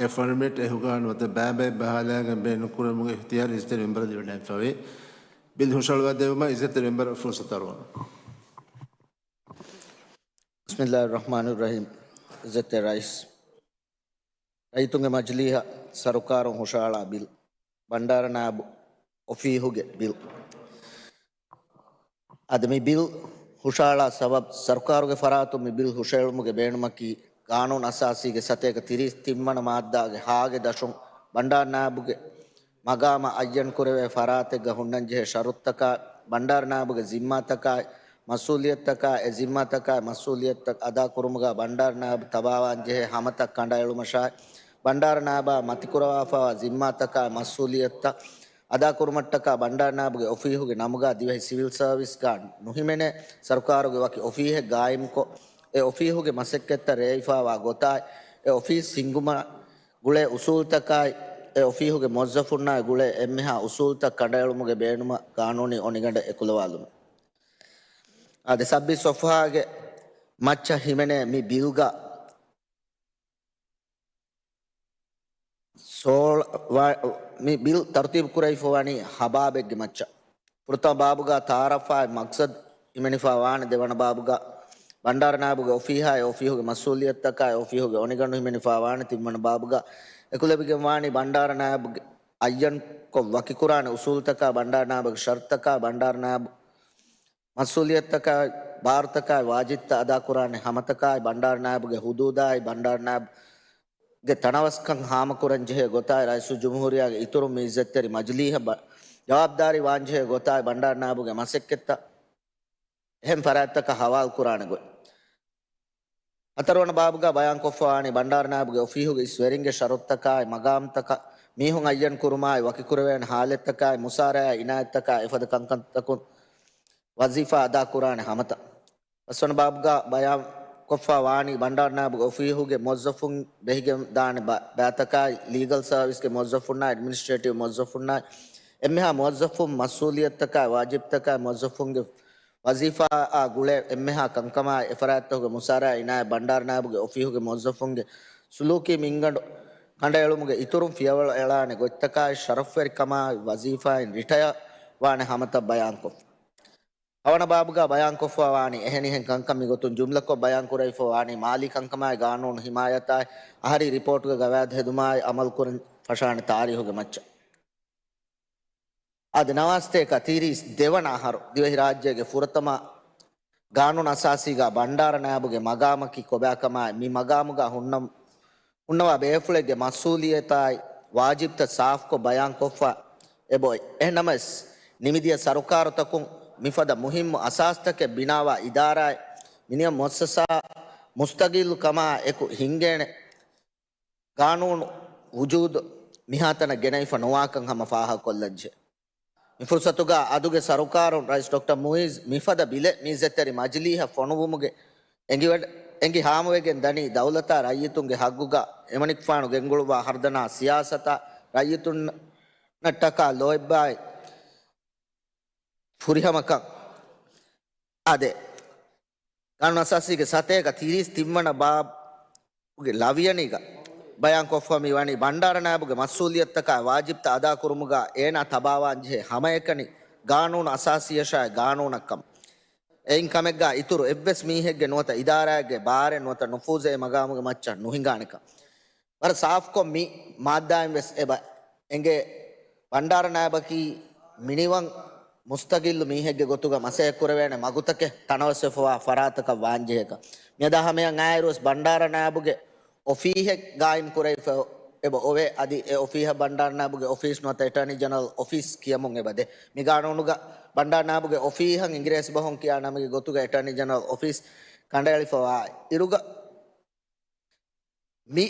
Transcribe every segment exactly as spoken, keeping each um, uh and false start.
އެ ފޮރމެޓް އެ ހުގާ ނުވަތަ ބައިބައި ބަހައިލާގެން ބޭނުންކުރުމުގެ އިޚްތިޔާރު އިއްޒަތްތެރި މެމްބަރަށް ލިބެން ފަވޭ. ބިލް ހުށަހަޅުވާ ދެއްވުމަށް އިއްޒަތްތެރި މެމްބަރަށް ފުރުސަތު އަރުވަން. ބިސްމިއްލާހި ރަޙްމާނި ރަޙީމް. އިއްޒަތްތެރި ރައީސް، ރައްޔިތުންގެ މަޖިލީހަށް ސަރުކާރުން ހުށަހަޅާ ބިލް، ބަންޑާރަ ނާއިބު އޮފީހުގެ ބިލް. އަދި މި ބިލް ހުށަހަޅާ ސަބަބު، ސަރުކާރުގެ ފަރާތުން މި ބިލް ހުށައެޅުމުގެ ބޭނުމަކީ، ގާނޫނު އަސާސީގެ ސަތޭކަ ތިރީސް ތިންވަނަ މާއްދާގެ ހާގެ ދަށުން ބަންޑާރަ ނާއިބުގެ މަގާމަށް އައްޔަން ކުރެވޭ ފަރާތެއްގަ ހުންނަންޖެހޭ ޝަރުތުތަކާއި، ބަންޑާރަ ނާއިބުގެ ޒިންމާތަކާއި، މަސްއޫލިއްޔަތުތަކާއި، އެ ޒިންމާތަކާއި މަސްއޫލިއްޔަތުތައް އަދާކުރުމުގަ ބަންޑާރަ ނާއިބު ތަބާވާންޖެހޭ ހަމަތައް ކަނޑައެޅުމަށާއި، ބަންޑާރަ ނާއިބާ މަތިކުރަވާފައިވާ ޒިންމާތަކާއި މަސްއޫލިއްޔަތުތައް އަދާކުރުމަށްޓަކާ ބަންޑާރަ ނާއިބުގެ އޮފީހުގެ ނަމުގަ ދިވެހި ސިވިލް ސަރވިސްގަ ނުހިމެނޭ، ސަރުކާރުގެ ވަކި އޮފީހެއް ގާއިމްކޮށް، އެ އޮފީހުގެ މަސައްކަތްތައް ރޭވިފައިވާ ގޮތާއި، އެ އޮފީސް ހިންގުމަށް ގުޅޭ އުސޫލުތަކާއި، އެ އޮފީހުގެ މުވައްޒަފުންނާއި ގުޅޭ އެންމެހާ އުސޫލުތައް ކަނޑައެޅުމުގެ ބޭނުމަށް ގާނޫނީ އޮނިގަނޑެއް އެކުލަވާލުމެވެ. އާދެ، ސައްބީސް ސޮފްހާގެ މައްޗަށް ހިމެނޭ މި ބިލްގަ ސޯޅަ ވާ-، މި ބިލް ތަރުތީބު ކުރެވިފަ ވަނީ ހަބާބެއްގެ މައްޗަށް. ފުރަތަމަ ބާބުގަ ތައާރަފާއި މަޤްޞަދު ހިމެނިފަ ވާނެ. ދެވަނަ ބާބުގަ ބަންޑާރަ ނާއިބުގެ އޮފީހާއި އޮފީހުގެ މަސްއޫލިއްޔަތުތަކާއި އޮފީހުގެ އޮނިގަނޑު ހިމެނިފަ ވާނެ. ތިންވަނަ ބާބުގަ އެކުލެވިގެން ވާނީ ބަންޑާރަ ނާއިބުގެ އައްޔަންކޮށް ވަކިކުރާނެ އުސޫލުތަކާ، ބަންޑާރަ ނާއިބުގެ ޝަރުތުތަކާ، ބަންޑާރަ ނާއިބު މަސްއޫލިއްޔަތުތަކާއި، ބާރުތަކާއި، ވާޖިބްތައް އަދާކުރާނެ ހަމަތަކާއި، ބަންޑާރަ ނާއިބުގެ ހުދޫދާއި، ބަންޑާރަ ނާއިބުގެ ތަނަވަސްކަން ހާމަކުރަންޖެހޭ ގޮތާއި، ރައީސުލްޖުމްހޫރިއްޔާގެ އިތުރުން މި އިއްޒަތްތެރި މަޖިލީހަށް ބަ-، ޖަވާބުދާރީ ވާންޖެހޭ ގޮތާއި، ބަންޑާރަ ނާއިބުގެ މަސައްކަތްތައް އެހެން ފަރާތްތަކަށް ހަވާލުކުރާނެ ގޮތް. ހަތަރުވަނަ ބާބުގަ ބަޔާންކޮށްފަވާނީ ބަންޑާރަ ނާއިބުގެ އޮފީހުގެ އިސް ވެރިންގެ ޝަރުތުތަކާއި، މަގާމްތަކަށް މީހުން އައްޔަން ކުރުމާއި، ވަކިކުރެވޭނެ ހާލަތްތަކާއި، މުސާރައާއި އިނާޔަތްތަކާއި، އެފަދަ ކަންކަންތަކުން ވަޒީފާ އަދާކުރާނެ ހަމަތައް. ފަސްވަނަ ބާބުގަ ބަޔާންކޮށްފަ ވާނީ ބަންޑާރަ ނާއިބުގެ އޮފީހުގެ މުވައްޒަފުން ބެހިގެން ދާނެ ބަ-، ބައިތަކާއި، ލީގަލް ސަރވިސްގެ މުވައްޒަފުންނާއި، އެޑްމިނިސްޓްރޭޓިވް މުވައްޒަފުންނާއި، އެންމެހާ މުވައްޒަފުން މަސްއޫލިއްޔަތުތަކާއި، ވާޖިބްތަކާއި، މުވައްޒަފުންގެ ވަޒީފާއާ ގުޅޭ އެންމެހާ ކަންކަމާއި، އެފަރާތްތަކުގެ މުސާރައާ އިނާޔަތް ބަންޑާރަ ނާއިބުގެ އޮފީހުގެ މުވައްޒަފުންގެ ސުލޫކީ މިންގަނޑު ކަނޑައެޅުމުގެ އިތުރުން ފިޔަވަޅު އެޅާނެ ގޮތްތަކާއި، ޝަރަފްވެރިކަމާއި، ވަޒީފާއިން ރިޓަޔާ ވާނެ ހަމަތައް ބަޔާންކޮށްފަ. ހަވަނަ ބާބުގަ ބަޔާންކޮށްފަ ވާނީ އެހެނިހެން ކަންކަން. މިގޮތުން ޖުމްލަކޮށް ބަޔާންކުރެވިފަ ވާނީ މާލީ ކަންކަމާއި، ގާނޫނު ހިމާޔަތާއި، އަހަރީ ރިޕޯޓުގެ ގަވާއިދު ހެދުމާއި، އަމަލުކުރަން ފަށާނެ ތާރީހުގެ މައްޗަށް. އަދި ނަވާސްތޭކަ ތިރީސް ދެވަނަ އަހަރު ދިވެހިރާއްޖޭގެ ފުރަތަމަ ގާނޫނު އަސާސީގަ ބަންޑާރަ ނާއިބުގެ މަގާމަކީ ކޮބާކަމާއި، މި މަގާމުގަ ހުންނަ-، ހުންނަވާ ބޭފުޅެއްގެ މަސްއޫލިއްޔަތާއި ވާޖިބްތައް ސާފުކޮށް ބަޔާންކޮށްފަ އެބައޮތް. އެހެންނަމަވެސް، ނިމިދިޔަ ސަރުކާރުތަކުން މިފަދަ މުހިއްމު އަސާސްތަކެއް ބިނާވާ އިދާރާއެއް މިނިވަން މުއައްސަސާ މުސްތަގިއްލު ކަމާ އެކު ހިންގޭނެ ގާނޫނު ވުޖޫދު މިހާތަނަށް ގެނައިފަ ނުވާކަން ހަމަ ފާހަގަކޮށްލަންޖެހޭ. މި ފުރުސަތުގަ އަދުގެ ސަރުކާރުން ރައީސް ޑޮކްޓަރ މުއިއްޒު މިފަދަ ބިލެއް މި އިއްޒަތްތެރި މަޖިލީހަށް ފޮނުވުމުގެ އެނގިވަޑ-، އެނގި ހާމަވެގެން ދަނީ، ދައުލަތާ ރައްޔިތުންގެ ހައްގުގަ އެމަނިކުފާނު ގެންގުޅުއްވާ ހަރުދަނާ ސިޔާސަތާ ރައްޔިތުންނަށްޓަކާ ލޯތްބާއި ފުރިހަމަކަން. އާދެ، ގާނޫނު އަސާސީގެ ސަތޭކަ ތިރީސް ތިންވަނަ ބާބުގެ ލަވިޔަނީގަ ބަޔާންކޮށްފަ މި ވަނީ، ބަންޑާރަ ނާއިބުގެ މަސްއޫލިއްޔަތުތަކާ ވާޖިބްތައް އަދާކުރުމުގަ އޭނާ ތަބާވާންޖެހޭ ހަމައެކަނި ގާނޫނު އަސާސީއަށާއި ގާނޫނަށްކަން. އެއިން ކަމެއްގަ އިތުރު އެއްވެސް މީހެއްގެ ނުވަތަ އިދާރާއެއްގެ ބާރެއް ނުވަތަ ނުފޫޒެއް އެ މަގާމުގެ މައްޗަށް ނުހިނގާނެކަން. ވަރަށް ސާފުކޮށް މި މާއްދާއިން ވެސް އެބަ އެނގޭ، ބަންޑާރަ ނާއިބަކީ މިނިވަން މުސްތަގިއްލު މީހެއްގެ ގޮތުގަ މަސައްކަތްކުރެވޭނެ މަގުތަކެއް ތަނަވަސްވެފަވާ ފަރާތަކަށް ވާންޖެހޭކަން. މިއަދާ ހަމަޔަށް އައިއިރުވެސް ބަންޑާރަ ނާއިބުގެ އޮފީހެއް ގާއިމް ކުރެވިފަ އެބަ އޮވޭ. އަދި އެ އޮފީހަށް ބަންޑާރަ ނާއިބުގެ އޮފީސް ނުވަތަ އެޓާނީ ޖެނެރަލް އޮފީސް ކިޔަމުން އެބަ ދޭ. މި ގާނޫނުގަ ބަންޑާރަ ނާއިބުގެ އޮފީހަށް އިނގިރޭސި ބަހުން ކިޔާ ނަމެއްގެ ގޮތުގަ އެޓާނީ ޖެނެރަލް އޮފީސް ކަނޑައެޅިފަވާ އިރުގަ، މި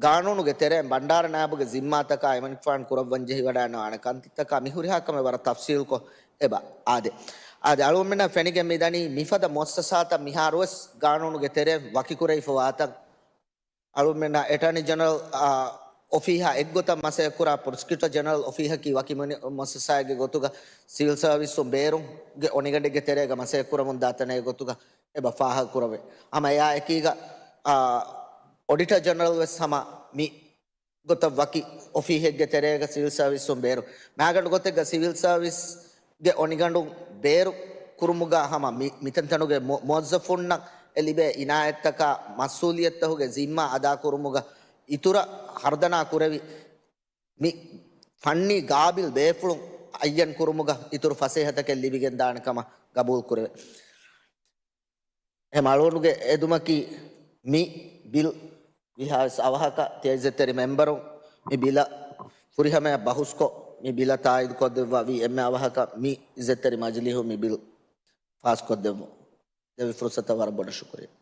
ގާނޫނުގެ ތެރެއިން ބަންޑާރަ ނާއިބުގެ ޒިންމާތަކާ އެމަނިކުފާނު ކުރައްވަން ޖެހިވަޑައިގަންނަވާނެ ކަންތައްތަކާ މި ހުރިހާ ކަމެއް ވަރަށް ތަފްސީލްކޮށް އެބަ އާދޭ. އާދެ، އަޅުގަނޑުމެންނަށް ފެނިގެން މިދަނީ މިފަދަ މުއައްސަސާތައް މިހާރުވެސް ގާނޫނުގެ ތެރެއިން ވަކިކުރެވިފަވާތަން. އަޅުގަނޑުމެންނަށް އެޓާނީ ޖެނެރަލް، އާ، އޮފީހާ އެއްގޮތަށް މަސައްކަތްކުރާ ޕްރޮސިކިއުޓަރ ޖެނެރަލް އޮފީހަކީ ވަކި މުނި-، މުއައްސަސާއެއްގެ ގޮތުގަ ސިވިލް ސަރވިސުން ބޭރުންގެ އޮނިގަނޑެއްގެ ތެރޭގަ މަސައްކަތްކުރަމުންދާ ތަނެއްގެ ގޮތުގަ އެބަ ފާހަގަކުރެވޭ. ހަމަ އެއާ އެކީގަ، އާ، އޮޑިޓަރ ޖެނެރަލް ވެސް ހަމަ މި ގޮތަށް ވަކި އޮފީހެއްގެ ތެރޭގަ ސިވިލް ސާވިސްއުން ބޭރު، މާގަނޑު ގޮތެއްގަ ސިވިލް ސާވިސްގެ އޮނިގަނޑު ބޭރު ކުރުމުގަ ހަމަ މި، މިތަންތަނުގެ މު، މުވައްޒަފުންނަށް އެ ލިބޭ އިނާޔަތްތަކާ މަސްއޫލިއްޔަތުތަކުގެ ޒިންމާ އަދާކުރުމުގަ އިތުރަށް ހަރުދަނާ ކުރެވި، މި ފަންނީ ގާބިލް ބޭފުޅުން އައްޔަން ކުރުމުގަ އިތުރު ފަސޭހަތަކެއް ލިބިގެން ދާނެ ކަމަށް ގަބޫލު ކުރެވޭ. އެހެން އަޅުގަނޑުގެ އެދުމަކީ މި ބިލް ވީހާވެސް އަވަހަކަށް ތިޔަ އިއްޒަތްތެރި މެމްބަރުން މި ބިލަށް ފުރިހަމަޔަށް ބަހުސްކޮށް، މި ބިލަށް ތާއީދު ކޮށްދެއްވާ ވީ އެންމެ އަވަހަކަށް މި އިއްޒަތްތެރި މަޖިލީހުން މި ބިލް ފާސްކޮށްދެއްވުން ދެއްވި ފުރުސަތަށް ވަރަށް ބޮޑަށް ޝުކުރިއްޔާ.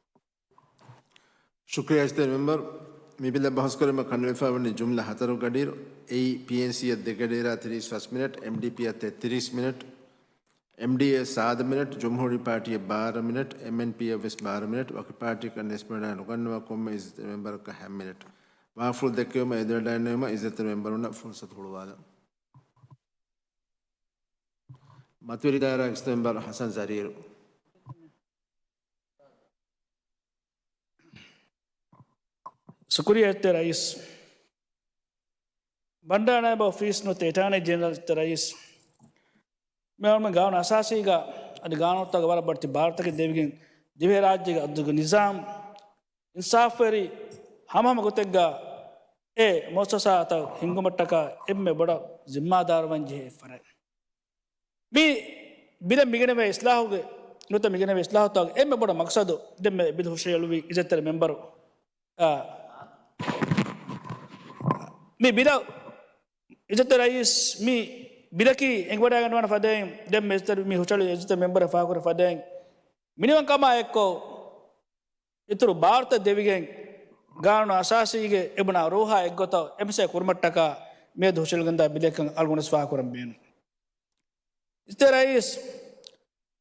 ޝުކުރިއްޔާ އިއްޒަތްތެރި މެމްބަރު. މި ބިލަށް ބަހުސްކުރުމަށް ކަނޑައެޅިފައިވަނީ ޖުމްލަ ހަތަރު ގަޑިއިރު. އެއީ، ޕީއެންސީއަށް ދެ ގަޑިއިރާ ތިރީސް ފަސް މިނެޓް، އެމްޑީޕީއަށް ތެއްތިރީސް މިނެޓް، އެމްޑީއޭއަށް ސާދަ މިނެޓް، ޖުމްހޫރީ ޕާޓީއަށް ބާރަ މިނެޓް، އެމްއެންޕީއަށް ވެސް ބާރަ މިނެޓް، ވަކި ޕާޓީއަކަށް ނެސްބަނޑާ ނުގަންނަވާ ކޮންމެ އިއްޒަތްތެރި މެމްބަރަކަށް ހަ މިނެޓް. ވާހަކަފުޅު ދެއްކެވުމަށް އެދިވަޑައިގަންނަވީމަ އިއްޒަތްތެރި މެމްބަރުންނަށް ފުރުސަތު ހުޅުވާލަން. މަތިވެރި ދާއިރާގެ އިއްޒަތްތެރި މެމްބަރު ހަސަން ޒަރީރު. ޝުކުރިއްޔާ އިއްޒަތްތެރި ރައީސް. ބަންޑާރަ ނާއިބު އޮފީސް ނުވަތަ އެޓާނީ ޖެނެރަލް އިއްޒަތްތެރި ރައީސް. މި ގާނޫނު އަސާސީގަ އަދި ގާނޫނުތަކުގަ ވަރަށް ބޮޑެތި ބާރުތަކެއް ދެވިގެން، ދިވެހިރާއްޖޭގެ އަދުލުގެ ނިޒާމް، އިންސާފުވެރި ހަމަހަމަ ގޮތެއްގަ އެ މުއައްސަސާތައް ހިންގުމަށްޓަކާ އެންމެ ބޮޑަށް ޒިންމާދާރުވާން ޖެހޭ އެއް ފަރާތް. މި ބިލަށް މިގެނެވޭ އިސްލާހުގެ، ނުވަތަ މިގެނެވޭ އިސްލާހުތަކުގެ އެންމެ ބޮޑު މަޤްޞަދު ދެންމެ ބިލް ހުށަހެޅުއްވި އިއްޒަތްތެރި މެމްބަރު، އާ، މި ބިލަށް އިއްޒަތްތެރި ރައީސް މި ބިލަކީ އެނގިވަޑައިގަންނަވާނެ ފަދައިން، ދެންމެ އިއްޒަތްތެރި މި ހުށަހެޅު އިއްޒަތްތެރި މެމްބަރަށް ފާހަގަކުރެ ފަދައިން، މިނިވަންކަމާ އެއްކޮށް، އިތުރު ބާރުތައް ދެވިގެން، ގާނޫނު އަސާސީގެ އެބުނާ ރޫހާ އެއްގޮތަށް އެމްސޭ ކުރުމަށްޓަކާ މިއަދު ހުށަހެޅިގެންދާ ބިލެއްކަން އަޅުގަނޑު ވެސް ފާހަގަކުރަން ބޭނުން. އިއްޒަތްތެރި ރައީސް،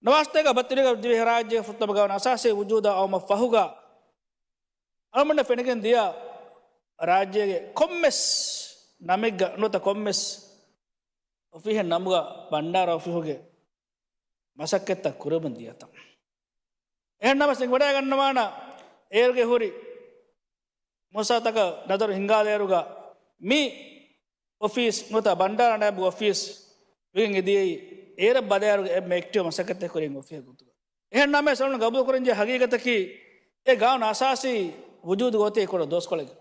ނަވާސްތޭކަ ބައްތިރީގަ ދިވެހިރާއްޖޭގެ ފުރަތަމަ ގާނޫނު އަސާސީ ވުޖޫދަށް އައުމަށް ފަހުގަ، އަޅުގަނޑަށް ފެނިގެން ދިޔަ ރާއްޖޭގެ ކޮންމެސް ނަމެއްގަ ނުވަތަ ކޮންމެސް އޮފީހެއް ނަމުގަ ބަންޑާރަ އޮފީހުގެ މަސައްކަތްތައް ކުރެވެން ދިޔަތަން. އެހެން ނަމަވެސް އެނގިވަޑައިގަންނަވާނަ އޭރުގެ ހުރި މުއައްސަސާތަކަށް ނަޒަރު ހިންގާލާއިރުގަ މި އޮފީސް ނުވަތަ ބަންޑާރަ ނާއިބު އޮފީސް ވެގެން އެދިޔައީ އޭރަށް ބަލާއިރުގަ އެންމެ އެކްޓިވް މަސައްކަތްތައް ކުރިން އޮފީހެއް ގޮތުގަ. އެހެން ނަމަވެސް އަޅުގަނޑު ގަބޫލު ކުރަންޖެހޭ ހަގީގަތަކީ އެ ގާނޫނު އަސާސީ ވުޖޫދުގަ އޮތީ ކުޑަ ދުވަސްކޮޅެއްގަ.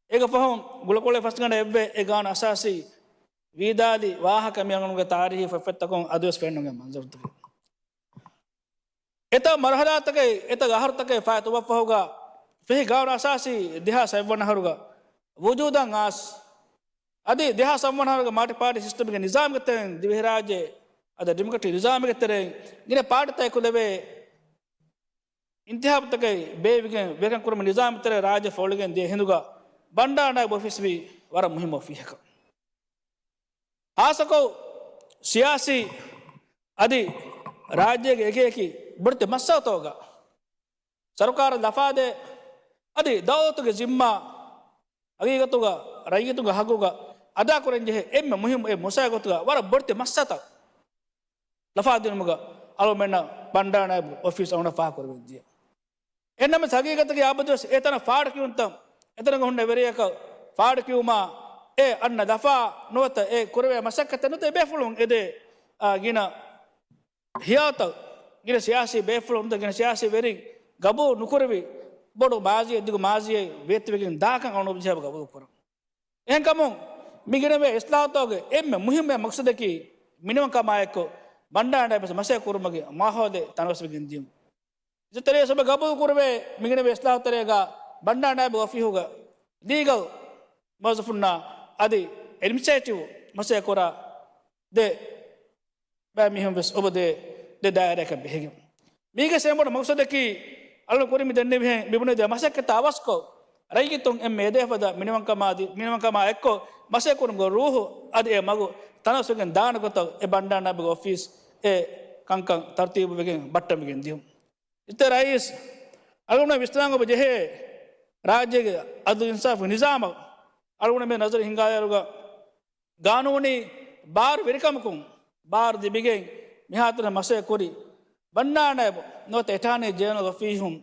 އޭގެ ފަހުން ގުޅަކޮޅެއް ފަސްގަނޑަ އެއްވެ އެ ގާނޫނު އަސާސީ ވީދާލި ވާހަކަ މި އަޅުގަނޑުގެ ތާރީހީ ފޮތްފަތްތަކުން އަދިވެސް ފެންނަން އެ މަންޒަރުތަކެއް. އެތައް މަރުހަލާތަކެއް، އެތައް އަހަރުތަކެއް ފާއިތުވަފަހުގަ ފެހި ގާނޫނު އަސާސީ ދެހާސް އެއްވަނަ އަހަރުގަ ވުޖޫދަށް އާސް. އަދި ދެހާސް އަށްވަނަ އަހަރުގަ މަލްޓި ޕާޓީ ސިސްޓަމްގެ ނިޒާމްގެ ތެރެއިން ދިވެހިރާއްޖެ އަދި ޑިމޮކްރެޓިކް ނިޒާމްގެ ތެރެއިން ގިނަ ޕާޓީތައް އެކުލެވޭ އިންތިހާބުތަކެއް ބޭއްވިގެން ވެރިކަން ކުރުމުގެ ނިޒާމް ތެރޭ ރާއްޖެ ފޯޅިގެން ދިޔަ ހިނދުގަ ބަންޑާރަ ނާއިބު އޮފީސް ވީ ވަރަށް މުހިއްމު އޮފީހަކަށް. ހާއްސަކޮށް ސިޔާސީ އަދި ރާއްޖޭގެ އެކިއެކި ބޮޑެތި މައްސަލަތަކުގަ ސަރުކާރަށް ލަފާދޭ އަދި ދައުލަތުގެ ޒިންމާ ހަގީގަތުގަ ރައްޔިތުންގެ ހައްގުގަ އަދާކުރަންޖެހޭ އެންމެ މުހިއްމު އެއް މުސާއިގުތަކަށް ވަރަށް ބޮޑެތި މައްސަލަތައް ލަފާދިނުމުގަ އަޅުގަނޑުމެންނަށް ބަންޑާރަ ނާއިބު އޮފީސް އަޅުގަނޑަށް ފާހަގަކުރެވިދިޔަ. އެހެންނަމަވެސް ހަގީގަތަކީ އާބަދުވެސް އެތަނަށް ފާޑުކިޔުންތައް، އެތަނުގަ ހުންނަ ވެރިޔަކަށް ފާޑުކިޔުމާ، އެ އަންނަ ލަފާ ނުވަތަ އެ ކުރެވޭ މަސައްކަތެއް ނުވަތަ އެ ބޭފުޅުން އެދޭ، އާ، ގިނަ ހިޔާލުތައް، ގިނަ ސިޔާސީ ބޭފުޅުން ނުވަތަ ގިނަ ސިޔާސީ ވެރިން ގަބޫލު ނުކުރެވި ބޮޑު މާޒީއެއް، ދިގު މާޒީއެއް ވޭތުވެގެން ދާކަން އަޅުގަނޑު ވިޖާބު ގަބޫލު ކުރަން. އެހެންކަމުން، މި ގެނެވޭ އިސްލާހުތަކުގެ އެންމެ މުހިއްމު މަޤްޞަދަކީ މިނިވަންކަމާއެކު ބަންޑާރަ ނާއިބު މަސައްކަތް ކުރުމުގެ މާހައުލެއް ތަނަވަސްވެގެން ދިޔުން. އިއްޒަތްތެރި ރައީސް ގަބޫލު ކުރެވޭ މި ގެނެވޭ އިސްލާހު ތެރޭގަ ބަންޑާރަ ނާއިބު އޮފީހުގަ ލީގަލް މުވައްޒަފުންނާ އަދި އެޑްމިނިސްޓްރޭޓިވް މަސައްކަތް ކުރާ ދެ ބައިމީހުން ވެސް އޮބަދޭ ދެ ދާއިރާއަކަށް ބެހިގެން. މީގެ ސެމް ބޮޑު މަޤްޞަދަކީ، އަޅުގަނޑު ކުރިން މި ދެންނެވިހެން މި ބުނެދޭ މަސައްކަތަށް އަވަސްކޮށް، ރައްޔިތުން އެންމެ އެދޭ ފަދަ މިނިވަންކަމާ ދި-، މިނިވަންކަމާ އެއްކޮށް، މަސައްކަތް ކުރުމުގެ ރޫހު އަދި އެ މަގު ތަނަވަސްވެގެން ދާނެ ގޮތަށް އެ ބަންޑާރަ ނާއިބުގެ އޮފީސް އެ ކަންކަން ތަރުތީބުވެގެން ބައްޓަންވެގެން ދިޔުން. އިއްޒަތްތެރި ރައީސް، އަޅުގަނޑު ވިސްނާން އޮބަ ޖެހޭ ރާއްޖޭގެ އަދުލު އިންސާފު ނިޒާމަށް އަޅުގަނޑު މި ނަޒަރު ހިންގާލާއިރުގަ، ގާނޫނީ ބާރު ވެރިކަމަކުން ބާރު ލިބިގެން މިހާތަނަށް މަސައްކަތް ކުރި ބަންޑާރަ ނާއިބު ނުވަތަ އެޓާނީ ޖެނެރަލް އޮފީހުން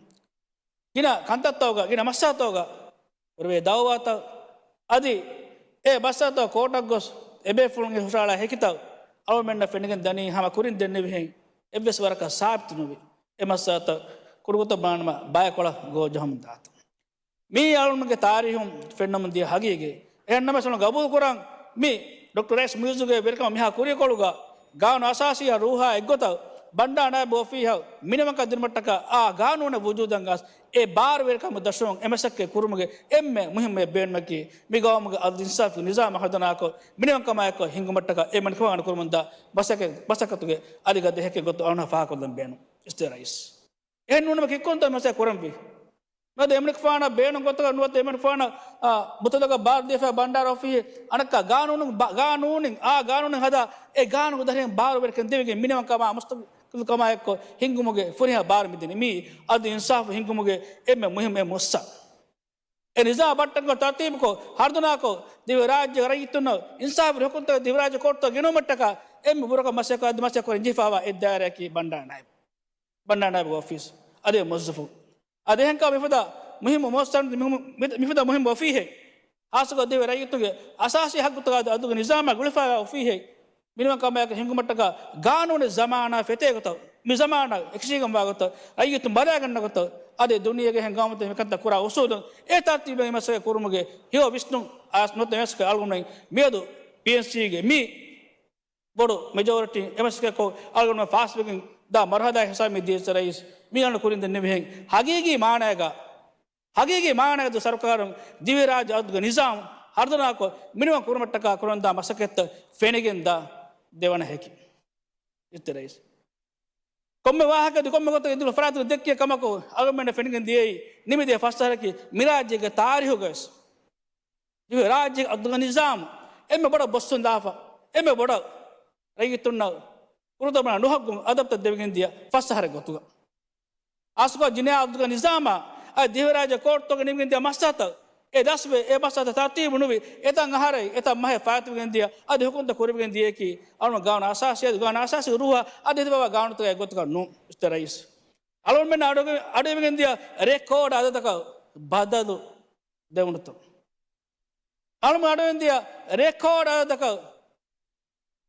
ގިނަ ކަންތައްތަކުގަ، ގިނަ މައްސަލަތަކުގަ ކުރެވޭ ދައުވާތައް، އަދި އެ މައްސަލަތައް ކޯޓަށް ގޮސް އެބޭފުޅުންގެ ހުށަހަޅާ ހެކިތައް އަޅުމެންނަށް ފެނިގެން ދަނީ ހަމަ ކުރިން ދެންނެވިހެން އެއްވެސް ވަރަކަށް ސާބިތު ނުވި އެ މައްސަލަތައް ކުޑަގޮތަށް ބުނާނަމަ ބައެއް ކޮޅަށް ގޯސް ޖަހަމުން ދާތަން. މިއީ އަޅުމެންގެ ތާރީހުން ފެންނަމުން ދިޔަ ހަގީގަތް. އެހެން ނަމަވެސް އަޅުން ގަބޫލު ކުރަން މި ޑޮކްޓަރ ރައީސް މުއިއްޒުގެ ވެރިކަމަށް މިހާ ކުރިއަކޮޅުގަ ގާނޫނު އަސާސީއާ ރޫހާ އެއްގޮތަށް ބަންޑާރަ ނާއިބު އޮފީހަށް މިނިވަންކަން ދިނުމަށްޓަކާ އާ ގާނޫނެއް ވުޖޫދަށް އައިސް އެ ބާރުވެރިކަމުގެ ދަށުން އެ މަސައްކަތް ކުރުމުގެ އެންމެ މުހިއްމު ބޭނުމަކީ މި ގައުމުގެ އަދުލު އިންސާފު ނިޒާމާ ހަރުދަނާކޮށް މިނިވަންކަމާއެކު ހިންގުމަށްޓަކާ އެ މަނިކުފާނު ކުރަމުންދާ މަސައްކަތް، މަސައްކަތުގެ އަލިގަދަ ހެކި ގޮތު އަޅުން ފާހަގަކޮށްލަން ބޭނުން. އިސްތެ ރައީސް. އެހެން ނޫނަމަ ކިއްކުންތޯ މަސައްކަތް ކުރަންވީ؟ ނުވަތަ އެމަނިކުފާނަށް ބޭނުން ގޮތަކަށް ނުވަތަ އެމަނިކުފާނަށް، އާ، ބުތަލަކަށް ބާރު ދީފަ ބަންޑާރަ އޮފީހެއް އަނެއްކާ ގާނޫނު ބަ-، ގާނޫނިން، އާ ގާނޫނު ހަދާ އެ ގާނޫނު ދަށުން ބާރުވެރިކަން ދެވިގެން މިނިވަންކަމާ މުސްތަޤިލްކަމާ އެއްކޮށް ހިންގުމުގެ ފުރިހަމަ ބާރު މިދިނީ. މީ އަދުލު އިންސާފު ހިންގުމުގެ އެންމެ މުހިއްމު އެއް މައްސަލަ. އެ ނިޒާމް ބައްޓަންކޮށް ތަރުތީބުކޮށް ހަރުދަނާކޮށް ދިވެހިރާއްޖޭގެ ރައްޔިތުންނަށް އިންސާފު ހުކުމްތަކެއް ދިވެހިރާއްޖެ ކޯޓްތަކަށް ގެނައުމަށްޓަކާ އެންމެ ބުރަކޮށް މަސައްކަތް މަސައްކަތް ކުރަން ޖެހިފައިވާ އެއް ދާއިރާއަކީ ބަންޑާރަ ނާއިބު. ބަންޑާރަ ނާއިބުގެ އޮފީސް އަދި މުވައްޒަފު. އަދި އެހެންކަމުން މިފަދަ މުހިއްމު މުއައްސަސާތައް މި-، މި-، މިފަދަ މުހިއްމު އޮފީހެއް ހާއްސަކޮށް ދިވެހި ރައްޔިތުންގެ އަސާސީ ހައްގުތަކާ އަދުލުގެ ނިޒާމާ ގުޅިފައިވާ އޮފީހެއް މިނިވަންކަމާއެކު ހިންގުމަށްޓަކާ ގާނޫނީ ޒަމާނާ ފެތޭ ގޮތަށް، މި ޒަމާނާ އެކަށީގެންވާ ގޮތަށް، ރައްޔިތުން ބަލައިގަންނަ ގޮތަށް، އަދި ދުނިޔޭގެ އެހެން ގައުމުތައް މިކަންތައް ކުރާ އުސޫލުން އެ ތަރުތީބުގައި މަސައްކަތް ކުރުމުގެ ހެޔޮ ވިސްނުން އައިސް ނުވަތަ މަސައްކަތް އަޅުގަނޑުމެން މިއަދު ޕީއެންސީގެ މި ބޮޑު މެޖޯރިޓީ އެ މަސައްކަތްކޮށް އަޅުގަނޑުމެން ފާސްވެގެން ދާ މަރުހަލާއެއް ހިސާބަށް މި ދިޔައީ އިސްތެ ރައީސް މި އަޅުގަނޑު ކުރިން ދެންނެވިހެން ހަގީގީ މާނައިގަ ހަގީގީ މާނައިގަ ސަރުކާރުން ދިވެހިރާއްޖެ އަދުލުގެ ނިޒާމް ހަރުދަނާކޮށް މިނިވަން ކުރުމަށްޓަކާ ކުރަމުންދާ މަސައްކަތްތައް ފެނިގެންދާ ދެވަނަ ހެކި. އިސްތެ ރައީސް. ކޮންމެ ވާހަކައެއް ކޮންމެ ގޮތަކަށް އިދުރު ފަރާތުން ދެއްކިޔަ ކަމަކު އަޅުގަނޑުމެންނަށް ފެނިގެން ދިޔައީ ނިމިދިޔަ ފަސް އަހަރަކީ މިރާއްޖޭގެ ތާރީހުގަވެސް ދިވެހިރާއްޖޭގެ އަދުލުގެ ނިޒާމް އެންމެ ބޮޑަށް ބޮއްސުން ދާފަ، އެންމެ ބޮޑަށް ރައްޔިތުންނަށް ކުރުތަމަނާ ނުހައްގުން އަދަބުތައް ދެވިގެން ދިޔަ ފަސް އަހަރެއް ގޮތުގަ. އާސްކޮ ޖިނާޔަތުގެ ނިޒާމާ އަދި ދިވެހިރާއްޖެ ކޯޓްތަކުގަ ނިމިގެން ދިޔަ މައްސަލަތައް، އެ ދަސްވެ، އެ މައްސަލަތައް ތަރުތީބު ނުވި، އެތައް އަހަރެއް، އެތައް މަހެއް ފާއިތުވެގެން ދިޔަ، އަދި ހުކުމްތައް ކުރެވިގެން ދިޔައީކީ، އަޅުގަނޑު ގާނޫނު އަސާސީ، އަދި ގާނޫނު އަސާސީ ރޫހާ އަދި ދިވާ ގާނޫނުތަކާ އެއްގޮތަކަށް ނޫން، އިސްތެ ރައީސް. އަޅުގަނޑުމެން އަޑު، އަޑުއިވިގެން ދިޔަ ރެކޯޑް އަދަދަކަށް ބަދަލު ދެވުނުތަން. އަޅުމެން އަޑުއިވިގެން ދިޔަ ރެކޯޑް އަދަދަކަށް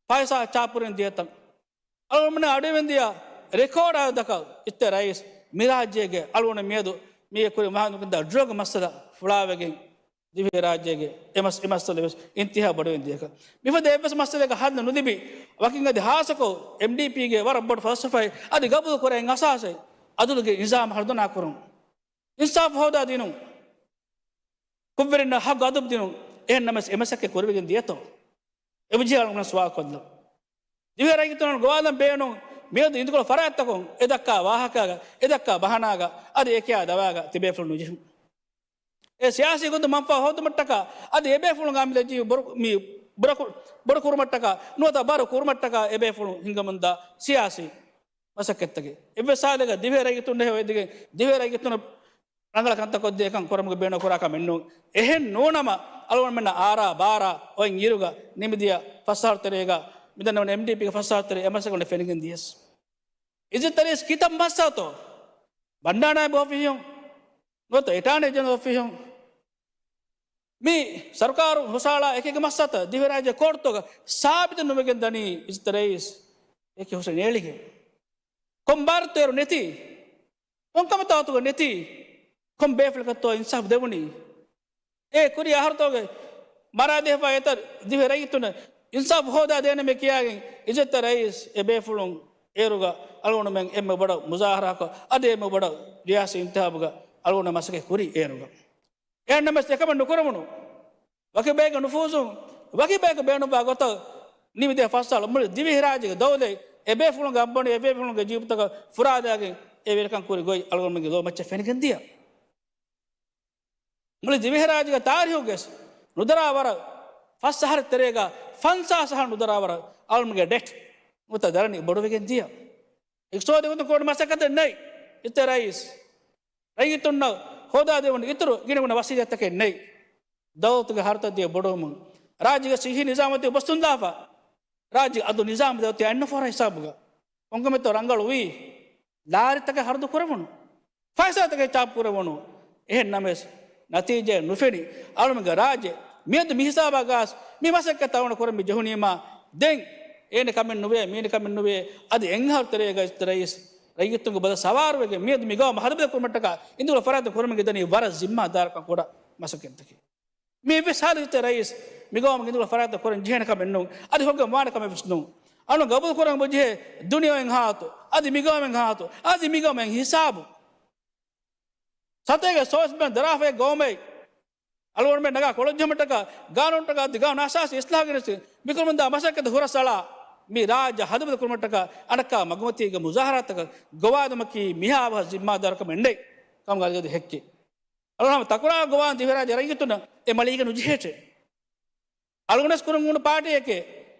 ފައިސާ ޗާޕުކުރެވިގެން ދިޔަތަން. އަޅުގަނޑުމެން އަޑުއިވެގެން ދިޔަ ރެކޯޑް އަދަދަކަށް އިސްތެ ރައީސް މިރާއްޖޭގެ އަޅުގަނޑު މިއަދު މީގެ ކުރިން ވާހަކަ ދަންނަވާ ޑްރަގް މައްސަލަ ފުޅާވެގެން ދިވެހިރާއްޖޭގެ އެ މަސް-، އެ މައްސަލަ ވެސް އިންތިހާ ބޮޑުވެގެން ދިޔަކަށް. މިފަދަ އެއްވެސް މައްސަލައަކަށް ހައްލު ނުލިބި، ވަކިން އަދި ހާއްސަކޮށް އެމްޑީޕީގެ ވަރަށް ބޮޑު ފަލްސަފާއެއް އަދި ގަބޫލު ކުރާ އެއް އަސާސެއް އަދުލުގެ ނިޒާމް ހަރުދަނާ ކުރުން. އިންސާފު ހޯދާ ދިނުން. ކުށްވެރިންނަށް ހައްގު އަދަބު ދިނުން. އެހެން ނަމަވެސް އެ މަސައްކަތް ކުރެވިގެން ދިޔަތޯ؟ އެބަޖެހޭ އަޅުގަނޑު ސުވާލު ކޮށްލަން. ދިވެހި ރައްޔިތުން ގޮވާލަން ބޭނުން މިއަދު އިދިކޮޅު ފަރާތްތަކުން އެ ދައްކާ ވާހަކައިގަ، އެ ދައްކާ ބަހަނާގަ އަދި އެކިޔާ ދަވާގަ ތިބޭފުޅުން ނުޖެހުން. އެ ސިޔާސީ ގޮތުން މަންފާ ހޯދުމަށްޓަކާ އަދި އެބޭފުޅުން އަމިއްލަ ޖީ ބޮޑު، މި ބޮޑު ކު-، ބޮޑު ކުރުމަށްޓަކާ ނުވަތަ ބަރު ކުރުމަށްޓަކާ އެބޭފުޅުން ހިންގަމުންދާ ސިޔާސީ މަސައްކަތްތަކެއް. އެއްވެސް ހާލެއްގަ ދިވެހި ރައްޔިތުންނަށް ހެޔޮ އެދިގެން ދިވެހި ރައްޔިތުން ރަނގަޅަށް ކަންތައް ކޮށްދޭ ކަން ކުރުމުގެ ބޭނުން ކުރާ ކަމެއް ނޫން. އެހެން ނޫނަމަ އަޅުގަނޑުމެންނަށް އާރާ ބާރާ އޮތް އިރުގަ ނިމިދިޔަ ފަސް އަހަރު ތެރޭގަ މިދަންނަވަނީ އެމްޑީޕީގެ ފަސް އަހަރު ތެރޭ އެ މަސައްކަތް ފެނިގެން ދިޔަސް. އިސްތެ ރައީސް ކިތައް މައްސަލަތޯ؟ ބަންޑާރަ ނާއިބު އޮފީހުން ނުވަތަ އެޓާނީ ޖެނެރަލް އޮފީހުން މި ސަރުކާރު ހުށަހަޅާ އެކި އެކި މައްސަލަތައް ދިވެހިރާއްޖެ ކޯޓްތަކުގަ ސާބިތު ނުވެގެން ދަނީ އިސްތެ ރައީސް އެކި ހުށަ ނޭޅިގެން. ކޮން ބާރަށްތޯ އޭރު ނެތީ؟ ކޮން ކަމަކަށްތޯ އަތުގަ ނެތީ؟ ކޮން ބޭފުޅަކަށްތޯ އިންސާފު ދެވުނީ؟ އެ ކުރީ އަހަރުތަކުގެ މަރާދޭފާ އެތައް ދިވެހި ރައްޔިތުންނަށް އިންސާފު ހޯދާ ދޭނަމޭ ކިޔާގެން އިއްޒަތްތެރި ރައީސް އެ ބޭފުޅުން އޭރުގަ އަޅުގަނޑުމެން އެންމެ ބޮޑަށް މުޒާހަރާކޮށް، އަދި އެންމެ ބޮޑަށް ރިޔާސީ އިންތިހާބުގަ އަޅުގަނޑު މަސައްކަތް ކުރީ އޭރުގަ. އެހެންނަމަވެސް އެކަމެއް ނުކުރެވުނު. ވަކި ބަޔެއްގެ ނުފޫޒުން، ވަކި ބަޔަކަށް ބޭނުންވާ ގޮތަށް ނިމިދިޔަ ފަސް ސާޅު މުޅި ދިވެހި ރާއްޖޭގެ ދައުލަތް އެ ބޭފުޅުންގެ އަނބުނި، އެ ބޭފުޅުންގެ ޖީބުތަކަށް ފުރާލާގެން އެ ވެރިކަން ކުރި ގޮތް އަޅުގަނޑުމެންގެ ލޯ މައްޗަށް ފެނިގެން ދިޔަ. މުޅި ދިވެހިރާއްޖޭގެ ތާރީހުގަވެސް ނުދަރާ ވަރަށް، ފަސް އަހަރެއް ތެރޭގަ ފަންސާސް އަހަރު ނުދަރާ ވަރަށް އަޅުގަނޑުގެ ޑެޓް ނުވަތަ ދަރަނި ބޮޑުވެގެން ދިޔަ. އިޤްތިޞާދީ ގޮތުން ކުރެވުނު މަސައްކަތެއް ނެތް އިސްތެރި ރައީސް. ރައްޔިތުންނަށް ހޯދާދެވުނު އިތުރު ގިނަގުނަ ވަސީލަތްތަކެއް ނެތް. ދައުލަތުގެ ހަރަދުތައް ދިޔަ ބޮޑުވުމުން، ރާއްޖޭގެ ޞިއްޙީ ނިޒާމު ދިޔަ ބޮއްސުންދާފަ، ރާއްޖޭގެ އަދުލު ނިޒާމު ދައުލަތު އަތްނުފޯރާ ހިސާބުގަ ކޮންކަމެއްތޯ ރަނގަޅުވީ؟ ލާރިތަކެއް ހަރަދު ކުރެވުނު، ފައިސާތަކެއް ޗާޕު ކުރެވުނު. އެހެން ނަމަވެސް، ނަތީޖާއެއް ނުފެނި، އަޅުމެންގެ ރާއްޖެ މިއަދު މި ހިސާބާ ގާސް މި މަސައްކަތް އަޅުގަނޑު ކުރަން މި ޖެހުނީމާ، ދެން އޭނަ ކަމެއް ނުވޭ، މީނަ ކަމެއް ނުވޭ، އަދި އެއްއަހަރު ތެރޭގަ އިސްތަ ރައީސް ރައްޔިތުންގެ ބަދަ ސަވާރުވެގެން މިއަދު މި ގައުމަށް ހަދަބަދަލު ކުރުމަށްޓަކާ އިނދުރަ ފަރާތުން ކުރަމުން ދަނީ ވަރަށް ޒިންމާދާރުކަން ކުޑަ މަސައްކަތްތަކެއް. މި އެއްވެސް ހާލަތެއް ރައީސް މި ގައުމަށް އިނދުރަ ފަރާތުން ކުރަން ޖެހޭނެ ކަމެއް ނޫން. އަދި ހުކުމް ވާނެ ކަމެއް ވެސް ނޫން. އަޅު ގަބޫލު ކުރަން ޖެހޭ ދުނިޔެއިން ހާތު، އަދި މި ގައުމެއް ހާތު، އަދި މި ގައުމެއް ހިސާބު. ސަތޭކަ ސޯސް ބޭން ދަރާފައި ގައުމެއް އަޅުގަނޑުމެން ނަގާ ކޮޅުންޖެހުމަށްޓަކާ، ގާނޫނުތަކާ އަދި ގާނޫނު އަސާސީ އިސްލާހުގެނެސް މިކުރަމުންދާ މަސައްކަތު ހުރަސްއަޅާ، މި ރާއްޖެ ހަދަބަދަލު ކުރުމަށްޓަކާ އަނެއްކާ މަގުމަތީގެ މުޒާހަރާތަކަށް ގޮވާލުމަކީ މިހާ އަވަހަށް ޒިންމާދާރުކަމެއް ނެތް ކަމުގަ އަދި ހެއްކެ. އަޅުގަނޑު ހަމަ ތަކުރާރު ގޮވާލަން ދިވެހިރާއްޖެ ރައްޔިތުންނަށް އެ މަޅީގަ ނުޖެހޭށޭ. އަޅުގަނޑުވެސް ކުރަން އުޅުނު ޕާޓީއެކޭ،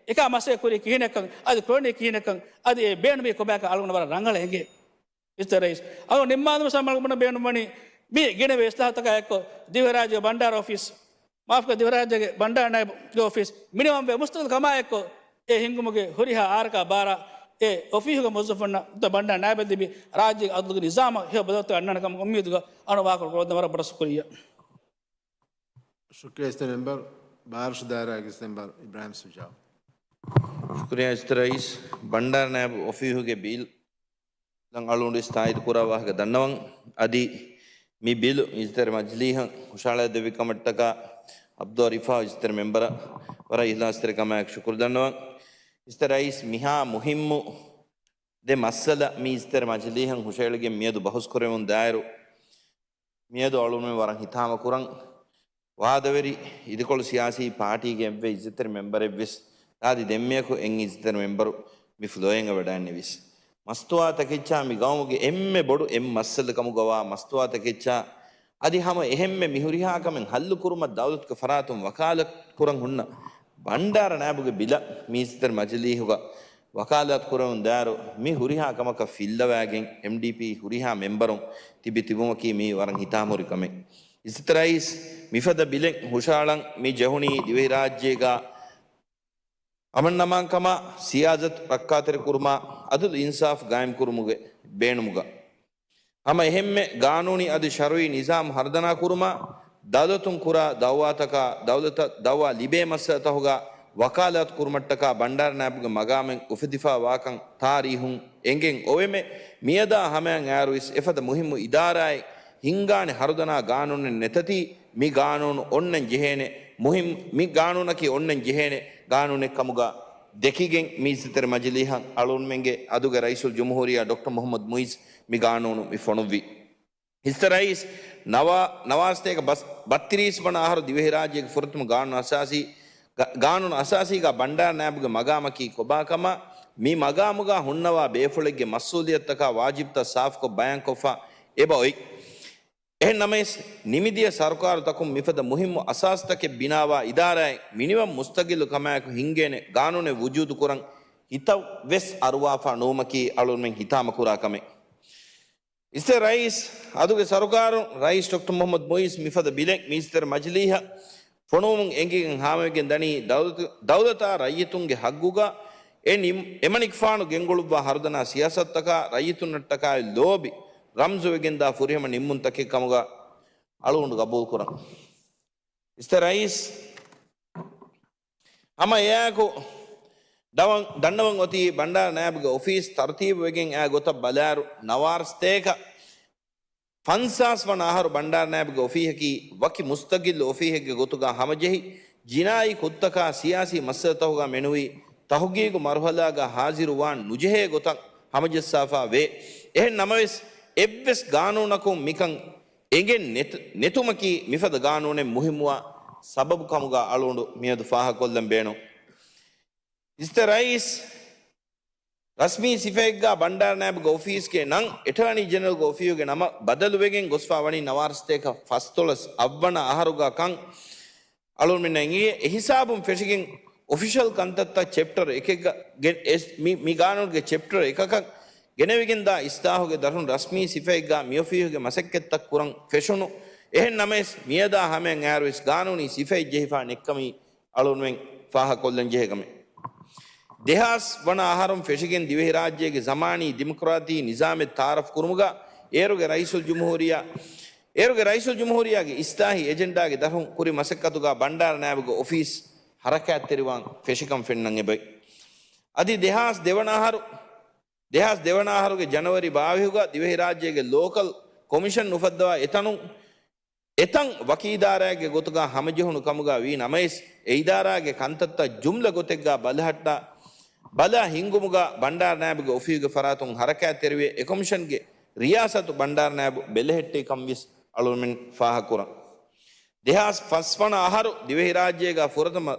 އެކާ މަސައްކަތް ކުރީ ކިހިނެއްކަން، އަދި ކުރަނީ ކިހިނެއްކަން، އަދި އެ ބޭނުމީ ކޮބާކަން އަޅުގަނޑަށް ވަރަށް ރަނގަޅަށް އެނގޭ. އިސްތަ ރައީސް، އަޅުގަނޑު ނިންމާލުމަށް ސަމާލުކަމަށް ބޭނުންވަނީ، މި ގިނަވޭ އިސްލާހުތަކާ އެއްކޮށް، ދިވެހިރާއްޖޭގެ ބަންޑާރަ އޮފީސް، މާފްކޮށް، ދިވެހިރާއްޖޭގެ ބަންޑާރަ ނައިބުގެ އޮފީސް މިނިވަންވެ މުސްތަގިލް ކަމާ އެއްކޮށް، އެ ހިންގުމުގެ ހުރިހާ އާރަކާ ބާރާ އެ އޮފީހުގެ މުވައްޒަފުންނަށް ބަންޑާރަ ނައިބަށް ލިބި، ރާއްޖޭގެ އަދުލުގެ ނިޒާމަށް ހެޔޮ ބަދަލުތައް އަންނާނެ ކަމަށް އުއްމީދުގަ އަޅުގަނޑު ވާހަކަ ކުރައްވަން ވަރަށް ބޮޑަށް ޝުކުރިއްޔާ. ޝުކުރިއްޔާ އިސްތަ މެމްބަރު، ބާރަށު ދާއިރާގެ އިސްތަ މެމްބަރު އިބްރާހިމް ޝުޖާއު. ޝުކުރިއްޔާ އިސްތަ ރައީސް. ބަންޑާރަ ނައިބު އޮފީހުގެ ބިލް ލަން އަޅުގަނޑު ވެސް ތާއީދު ކުރާ ވާހަކަ ދަންނަވަން. އަދި މި ބިލު އިސްތަ މަޖިލީހަށް ހުށަހަޅައިދެއްވި ކަމަށްޓަކާ އަބްދުﷲ ރިފާ އިސްތަ މެމްބަރަށް ވަރަށް އިހްލާސްތެރި ކަމާއެކު ޝުކުރު ދަންނަވަން. އިސްތަ ރައީސް، މިހާ މުހިއްމު ދެ މައްސަލަ މި އިސްތަ މަޖިލީހަށް ހުށަހެޅިގެން މިއަދު ބަހުސް ކުރެވުން ދާއިރު، މިއަދު އަޅުގަނޑުމެން ވަރަށް ހިތާމަ ކުރަން ވާދަވެރި އިދިކޮޅު ސިޔާސީ ޕާޓީގެ އެއްވެ އިއްޒަތްތެރި މެމްބަރެއްވެސް ލާދި ދެންމެއަކު އެއް އިއްޒަތްތެރި މެމްބަރު މި ފްލޯއިން ވަޑައިންނެވިސް. މަސްތުވާތަކެއްޗާ މި ގައުމުގެ އެންމެ ބޮޑު އެއް މައްސަލަ ކަމުގަވާ މަސްތުވާތަކެއްޗާ އަދި ހަމަ އެހެންމެ މި ހުރިހާ ކަމެއް ހައްލު ކުރުމަށް ދައުލަތުގެ ފަރާތުން ވަކާލަތް ކުރަން ހުންނަ ބަންޑާރަ ނާއިބުގެ ބިލަށް މި އިއްޒަތްތެރި މަޖިލީހުގަ ވަކާލާތު ކުރެވުން ދާއިރު، މި ހުރިހާ ކަމަކަށް ފިއްލަވާގެން އެމްޑީޕީ ހުރިހާ މެމްބަރުން ތިބި ތިބުމަކީ މީ ވަރަށް ހިތާމަހުރި ކަމެއް. އިސްތަ ރައީސް، މިފަދަ ބިލެއް ހުށަހަޅަން މި ޖެހުނީ ދިވެހިރާއްޖޭގަ އަމަންއަމާންކަމާ، ސިޔާސަތު ރައްކާތެރިކުރުމާ، އަދުލު އިންސާފު ގާއިމްކުރުމުގެ ބޭނުމުގަ. ހަމަ އެހެންމެ ގާނޫނީ އަދި ޝަރުއީ ނިޒާމް ހަރުދަނާ ކުރުމާ، ދައުލަތުން ކުރާ ދައުވާތަކާ، ދައުލަތަށް ދައުވާ ލިބޭ މައްސަލަތަހުގަ ވަކާލާތު ކުރުމަށްޓަކާ ބަންޑާރަ ނާއިބުގެ މަގާމެއް އުފެދިފާ ވާކަން ތާރީހުން އެނގެން އޮވެމެ، މިއަދާ ހަމަޔަށް އައިރުވެސް އެފަދަ މުހިއްމު އިދާރާއެއް ހިންގާނެ ހަރުދަނާ ގާނޫނެއް ނެތަތީ، މި ގާނޫނު އޮންނަން ޖެހޭނެ މުހިން، މި ގާނޫނަކީ އޮންނަން ޖެހޭނެ ގާނޫނެއް ކަމުގަ ދެކިގެން މި އިއްޒަތްތެރި މަޖިލީހަށް އަޅުގަނޑުމެންގެ އަދުގެ ރައީސުލްޖުމްހޫރިއްޔާ ޑޮކްޓަރ މުޙައްމަދު މުޢިއްޒު މި ގާނޫނު މި ފޮނުއްވި. އިސްތަ ރައީސް، ނަވާ، ނަވާރަ ސަތޭކަ ބަސް، ބައްތިރީސް ވަނަ އަހަރު ދިވެހިރާއްޖޭގެ ފުރަތަމަ ގާނޫނު އަސާސީ، ގާ-، ގާނޫނު އަސާސީގާ ބަންޑާރަ ނާއިބުގެ މަގާމަކީ ކޮބާކަމާ، މި މަގާމުގާ ހުންނަވާ ބޭފުޅެއްގެ މަސްއޫލިއްޔަތުތަކާ ވާޖިބްތައް ސާފުކޮށް ބަޔާންކޮށްފަ އެބަ އޮތް. އެހެން ނަމަވެސް، ނިމިދިޔަ ސަރުކާރުތަކުން މިފަދަ މުހިއްމު އަސާސްތަކެއް ބިނާވާ އިދާރާއެއް މިނިވަން މުސްތަގިއްލު ކަމާއެކު ހިންގޭނެ ގާނޫނެއް ވުޖޫދު ކުރަން ހިތަށް ވެސް އަރުވާފަ ނުވުމަކީ އަޅުގަނޑުމެން ހިތާމަ ކުރާ ކަމެއް. އިސްތަ ރައީސް، އަދުގެ ސަރުކާރުން ރައީސް ޑޮކްޓަރ މުޙައްމަދު މުޢިއްޒު މިފަދަ ބިލެއް މި އިސްތަ މަޖިލީހަށް ފޮނުވުމުން އެނގިގެން ހާމަވެގެން ދަނީ ދައުލަތު، ދައުލަތާ ރައްޔިތުންގެ ހައްގުގަ އެ ނިމް-، އެމަނިކުފާނު ގެންގުޅުއްވާ ހަރުދަނާ ސިޔާސަތުތަކާ ރައްޔިތުންނަށްޓަކާއި ލޯބި ރަމްޒުވެގެންދާ ފުރިހަމަ ނިންމުންތަކެއް ކަމުގަ އަޅުގަނޑު ގަބޫލުކުރަން. އިސްތަ ރައީސް، ހަމަ އެއާއެކު ދަވަން، ދަންނަވަން އޮތީ ބަންޑާރަ ނާއިބުގެ އޮފީސް ތަރުތީބުވެގެން އާ ގޮތަށް ބަލާއިރު، ނަވާރަ ސަތޭކަ ފަންސާސް ވަނަ އަހަރު ބަންޑާރަ ނާއިބުގެ އޮފީހަކީ ވަކި މުސްތަގިއްލު އޮފީހެއްގެ ގޮތުގަ ހަމަޖެހި، ޖިނާއީ ކުށްތަކާ ސިޔާސީ މައްސަލަތަހުގަ މެނުވީ ތަހުގީގު މަރުހަލާގަ ހާޒިރުވާން ނުޖެހޭ ގޮތަށް ހަމަޖައްސާފަ ވޭ. އެހެން ނަމަވެސް، އެއްވެސް ގާނޫނަކުން މިކަން އެނގެން ނެތު-، ނެތުމަކީ މިފަދަ ގާނޫނެއް މުހިއްމުވާ ސަބަބު ކަމުގަ އަޅުގަނޑު މިއަދު ފާހަގަކޮށްލަން ބޭނުން. އިސްތަ ރައީސް، ރަސްމީ ސިފައެއްގަ ބަންޑާރަ ނާއިބުގެ އޮފީސްގެ ނަން އެޓާނީ ޖެނެރަލްގެ އޮފީހުގެ ނަމަށް ބަދަލުވެގެން ގޮސްފަ ވަނީ ނަވާރަ ސަތޭކަ ފަސްދޮޅަސް އަށްވަނަ އަހަރުގަ ކަން އަޅުގަނޑުމެންނަށް އެނގޭ. އެހިސާބުން ފެށިގެން އޮފިޝަލް ކަންތައްތައް ޗެޕްޓަރ އެކެއްގަ ގެ-، އެސް-، މި، މި ގާނޫނުގެ ޗެޕްޓަރ އެކަކަށް ގެނެވިގެންދާ އިސްލާހުގެ ދަށުން ރަސްމީ ސިފައެއްގަ މިއޮފީހުގެ މަސައްކަތްތައް ކުރަން ފެށުނު. އެހެން ނަމަވެސް، މިއަދާ ހަމަޔަށް އައިރުވެސް ގާނޫނީ ސިފައެއް ޖެހިފަ ނެތްކަމީ އަޅުގަނޑުމެން ފާހަގަކޮށްލަން ޖެހޭ ކަމެއް. ދެހާސް ވަނަ އަހަރުން ފެށިގެން ދިވެހިރާއްޖޭގެ ޒަމާނީ ޑިމޮކްރާތީ ނިޒާމެއް ތައާރަފް ކުރުމުގަ އޭރުގެ ރައީސުލްޖުމްހޫރިއްޔާ އޭރުގެ ރައީސުލްޖުމްހޫރިއްޔާގެ އިސްލާހީ އެޖެންޑާގެ ދަށުން ކުރި މަސައްކަތުގަ ބަންޑާރަ ނާއިބުގެ އޮފީސް ހަރަކާތްތެރިވާން ފެށިކަން ފެންނަން އެބައި. އަދި ދެހާސް ދެވަނަ އަހަރު، ދެހާސް ދެވަނަ އަހަރުގެ ޖަނަވަރީ ބާވީހުގަ ދިވެހިރާއްޖޭގެ ލޯކަލް ކޮމިޝަން އުފައްދަވާ އެތަނުން އެތަން ވަކި އިދާރާއެއްގެ ގޮތުގަ ހަމަޖެހުނު ކަމުގަ ވީ ނަމަވެސް، އެ އިދާރާގެ ކަންތައްތައް ޖުމްލަ ގޮތެއްގަ ބަލަހައްޓާ، ބަލާ ހިންގުމުގަ ބަންޑާރަ ނާއިބުގެ އޮފީހުގެ ފަރާތުން ހަރަކާތްތެރިވެ، އެ ކޮމިޝަންގެ ރިޔާސަތު ބަންޑާރަ ނާއިބު ބެލެހެއްޓި ކަން ވެސް އަޅުމެން ފާހަގަކުރަން. ދެހާސް ފަސް ވަނަ އަހަރު ދިވެހިރާއްޖޭގަ ފުރަތަމަ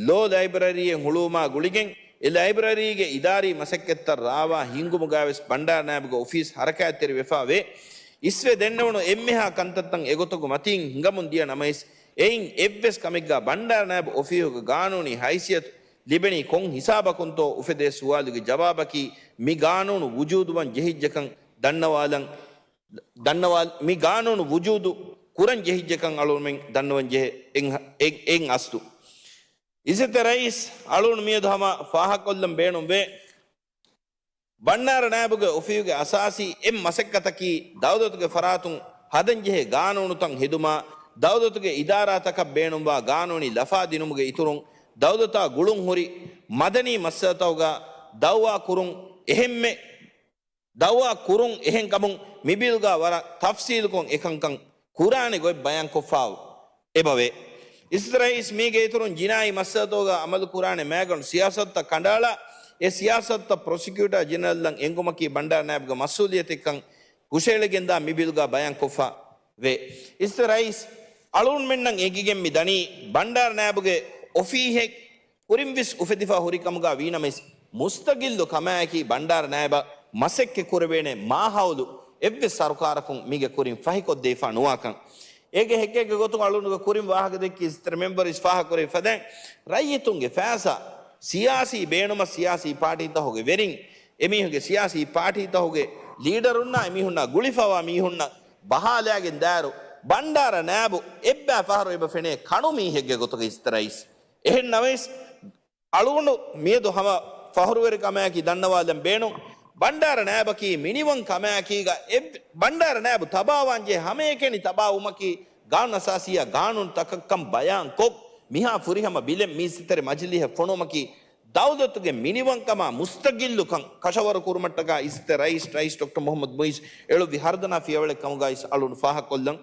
ލޯ ލައިބްރަރީއެއް ހުޅުވުމާ ގުޅިގެން، އެ ލައިބްރަރީގެ އިދާރީ މަސައްކަތްތައް ރާވާ ހިންގުމުގައިވެސް ބަންޑާރަ ނާއިބުގެ އޮފީސް ހަރަކާތްތެރިވެފާވޭ. އިސްވެ ދެންނެވުނު އެންމެހާ ކަންތައްތައް އެގޮތުގެ މަތީން ހިނގަމުން ދިޔަ ނަމަވެސް، އެއިން އެއްވެސް ކަމެއްގަ ބަންޑާރަ ނާއިބު އޮފީހުގެ ގާނޫނީ ހައިސިއްޔަތު ލިބެނީ ކޮން ހިސާބަކުންތޯ އުފެދޭ ސުވާލުގެ ޖަވާބަކީ، މި ގާނޫނު ވުޖޫދުވަން ޖެހިއްޖެކަން ދަންނަވާލަން، ދަންނަވާ، މި ގާނޫނު ވުޖޫދު ކުރަން ޖެހިއްޖެކަން އަޅުމެން ދަންނަވަން ޖެހޭ އެއް، އެއް، އެއް އަސްލު. އިއްޒަތްތެރި ރައީސް، އަޅުން މިއަދު ހަމަ ފާހަގަކޮށްލަން ބޭނުންވޭ. ބަންޑާރަ ނާއިބުގެ އޮފީހުގެ އަސާސީ އެއް މަސައްކަތަކީ، ދައުލަތުގެ ފަރާތުން ހަދަންޖެހޭ ގާނޫނުތައް ހެދުމާ، ދައުލަތުގެ އިދާރާތަކަށް ބޭނުންވާ ގާނޫނީ ލަފާ ދިނުމުގެ އިތުރުން، ދައުލަތާ ގުޅުން ހުރި މަދަނީ މައްސަލަތަކުގަ ދައުވާ ކުރުން އެހެންމެ ދައުވާ ކުރުން އެހެންކަމުން މި ބިލްގަ ވަރަށް ތަފްސީލުކޮށް އެކަންކަން ކުރާނެ ގޮތް ބަޔާންކޮށްފާ އެބަވޭ. އިއްޒަތްތެރި ރައީސް މީގެ އިތުރުން ޖިނާއީ މައްސަލަތަކުގަ އަމަލު ކުރާނެ މައިގަނޑު ސިޔާސަތުތައް ކަނޑައަޅާ، އެ ސިޔާސަތުތައް ޕްރޮސިކިއުޓާ ޖެނެރަލްއަށް އެނގުމަކީ ބަންޑާރަ ނާއިބުގެ މަސްއޫލިއްޔަތެއްކަން ހުށައެޅިގެންދާ މި ބިލްގަ ބަޔާންކޮށްފާ ވޭ. އިއްޒަތްތެރި ރައީސް އަޅުންމެންނަށް އެނގިގެން މި ދަނީ ބަންޑާރަ ނާއިބުގެ އޮފީހެއް ކުރިންވެސް އުފެދިފަ ހުރި ކަމުގަ ވީނަމަވެސް، މުސްތަގިއްލު ކަމާއެކީ ބަންޑާރަ ނާއިބަށް މަސައްކަތް ކުރެވޭނެ މާހައުލު އެއްވެސް ސަރުކާރަކުން މީގެ ކުރިން ފަހިކޮށްދީފަ ނުވާކަން. އޭގެ ހެއްކެއްގެ ގޮތުން އަޅުގަނޑުގެ ކުރިން ވާހަކަ ދެއްކި އިއްޒަތްތެރި މެމްބަރު އިސް ފާހަގަކުރެވި ފަދައިން، ރައްޔިތުންގެ ފައިސާ ސިޔާސީ ބޭނުމަށް ސިޔާސީ ޕާޓީތަކުގެ ވެރިން އެމީހުންގެ ސިޔާސީ ޕާޓީތަކުގެ ލީޑަރުންނާ އެމީހުންނާ ގުޅިފަވާ މީހުންނަށް ބަހާލާގެން ދާއިރު، ބަންޑާރަ ނާއިބު އެއްބައި ފަހަރު އެބަ ފެނޭ ކަނު މީހެއްގެ ގޮތުގަ އިއްޒަތްތެރި ރައީސް. އެހެން ނަމަވެސް، އަޅުގަނޑު މިއަދު ހަމަ ފަހުރުވެރި ކަމާއެކީ ދަންނަވާލަން ބޭނުން. ބަންޑާރަ ނާއިބަކީ މިނިވަން ކަމާއެކީގަ އެއް، ބަންޑާރަ ނާއިބު ތަބާވާންޖެހޭ ހަމައެކަނި ތަބާވުމަކީ، ގާނޫނުއަސާސީއާ ގާނޫނުތަކަށްކަން ބަޔާންކޮށް، މިހާ ފުރިހަމަ ބިލެއް މި އިއްޒަތްތެރި މަޖިލީހަށް ފޮނުވުމަކީ، ދައުލަތުގެ މިނިވަންކަމާ މުސްތަގިއްލުކަން ކަށަވަރު ކުރުމަށްޓަކާ އިއްޒަތްތެރި ރައީސް، ރައީސް ޑޮކްޓަރ މުހައްމަދު މުއިއްޒު އެޅުއްވި ހަރުދަނާ ފިޔަވަޅެއް ކަމުގައި އަޅުން ފާހަގަކޮށްލަން.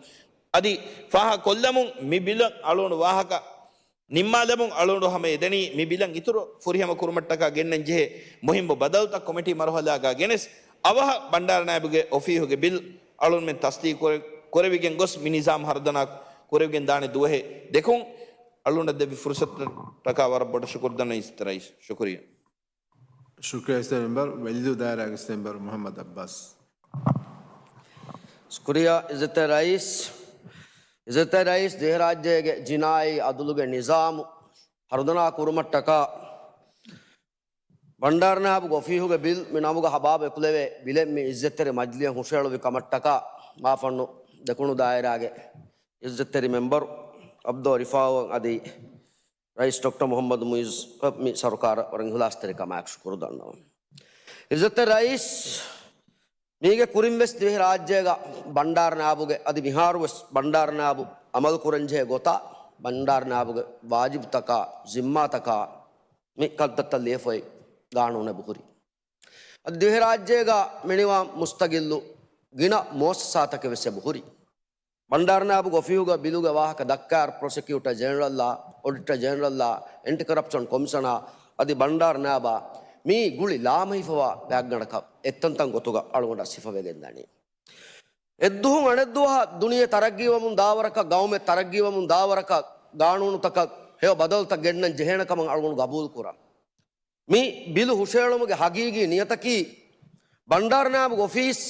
އަދި ފާހަގަކޮށްލަމުން މި ބިލަށް އަޅުން ވާހަކަ ނިންމާލަމުން އަޅުން ހަމަ އެދެނީ މި ބިލަށް އިތުރު ފުރިހަމަ ކުރުމަށްޓަކާ ގެންނަން ޖެހޭ މުހިއްމު ބަދަލުތައް ކޮމިޓީ މަރުހަލާގަ ގެނެސް، އަވަހަށް ބަންޑާރަ ނާއިބުގެ އޮފީހުގެ ބިލް އަޅުންމެން ތަސްދީޤު ކުރެ-، ކުރެވިގެން ގޮސް މި ނިޒާމް ހަރުދަނާ ކުރެވިގެން ދާނެ ދުވަހެއް ދެކުން އަޅުންނަށް ދެއްވި ފުރުސަތަށްޓަކާ ވަރަށް ބޮޑަށް ޝުކުރު ދަންނަ އިއްޒަތްތެރި ރައީސް. ޝުކުރިއްޔާ. ޝުކުރިއްޔާ އިއްޒަތްތެރި މެމްބަރު، ވެލިދޫ ދާއިރާގެ އިސް މެމްބަރު މުހައްމަދު އައްބާސް. ޝުކުރިއްޔާ އިއްޒަތްތެރި ރައީސް. އިއްޒަތްތެރި ރައީސް، ދިވެހިރާއްޖޭގެ ޖިނާއީ އަދުލުގެ ނިޒާމު ހަރުދަނާ ކުރުމަށްޓަކާ ބަންޑާރަ ނާއިބުގެ އޮފީހުގެ ބިލް މި ނަމުގަ ހަބާބަ އެކުލެވޭ ބިލެއް މި އިއްޒަތްތެރި މަޖިލީހަށް ހުށައެޅުއްވި ކަމަށްޓަކާ މާފަންނު ދެކުނު ދާއިރާގެ އިއްޒަތްތެރި މެމްބަރު އަބްދޯ ރިފާއު އަދި ރައީސް ޑޮކްޓަރ މުހައްމަދު މުއިއްޒު މި ސަރުކާރަށް ވަރަށް އިހުލާސްތެރިކަމާއެކު ޝުކުރު ދަންނަވަން. އިއްޒަތްތެރި ރައީސް، މީގެ ކުރިން ވެސް ދިވެހިރާއްޖޭގަ ބަންޑާރަ ނާއިބުގެ އަދި މިހާރު ވެސް ބަންޑާރަ ނާއިބު އަމަލު ކުރަންޖެހޭ ގޮތާ، ބަންޑާރަ ނާއިބުގެ ވާޖިބުތަކާ، ޒިންމާތަކާ މި ކަންތައްތައް ލިޔެފައި ގާނޫނެއް އެބަހުރި. އަދި ދިވެހިރާއްޖޭގަ މިނިވަން މުސްތަގިއްލު ގިނަ މުއައްސަސާތަކެއް ވެސް އެބަހުރި. ބަންޑާރަ ނާއިބުގެ އޮފީހުގެ ބިލުގެ ވާހަކަ ދައްކާއިރު، ޕްރޮސެކިއުޓަރ ޖެނެރަލްއާ، އޮޑިޓަރ ޖެނެރަލްއާ، އެންޓި ކަރަޕްޝަން ކޮމިޝަނާ އަދި ބަންޑާރަ ނާއިބާ މީ ގުޅި ލާމެހިފަވާ ގާތްގަނޑަކަށް އެއްތަންތަން ގޮތުގަ އަޅުގަނޑަށް ސިފަވެގެންދަނީ. އެއްދުހުން އަނެއްދުވަހަށް ދުނިޔެ ތަރައްގީވަމުން ދާވަރަކަށް، ގައުމެއް ތަރައްގީވަމުން ދާވަރަކަށް، ގާނޫނުތަކަށް ހެޔޮ ބަދަލުތައް ގެންނަން ޖެހޭނެ ކަމަށް އަޅުގަނޑު ގަބޫލުކުރަން. މި ބިލު ހުށައެޅުމުގެ ހަގީގީ ނިޔަތަކީ، ބަންޑާރަ ނާއިބުގެ އޮފީސް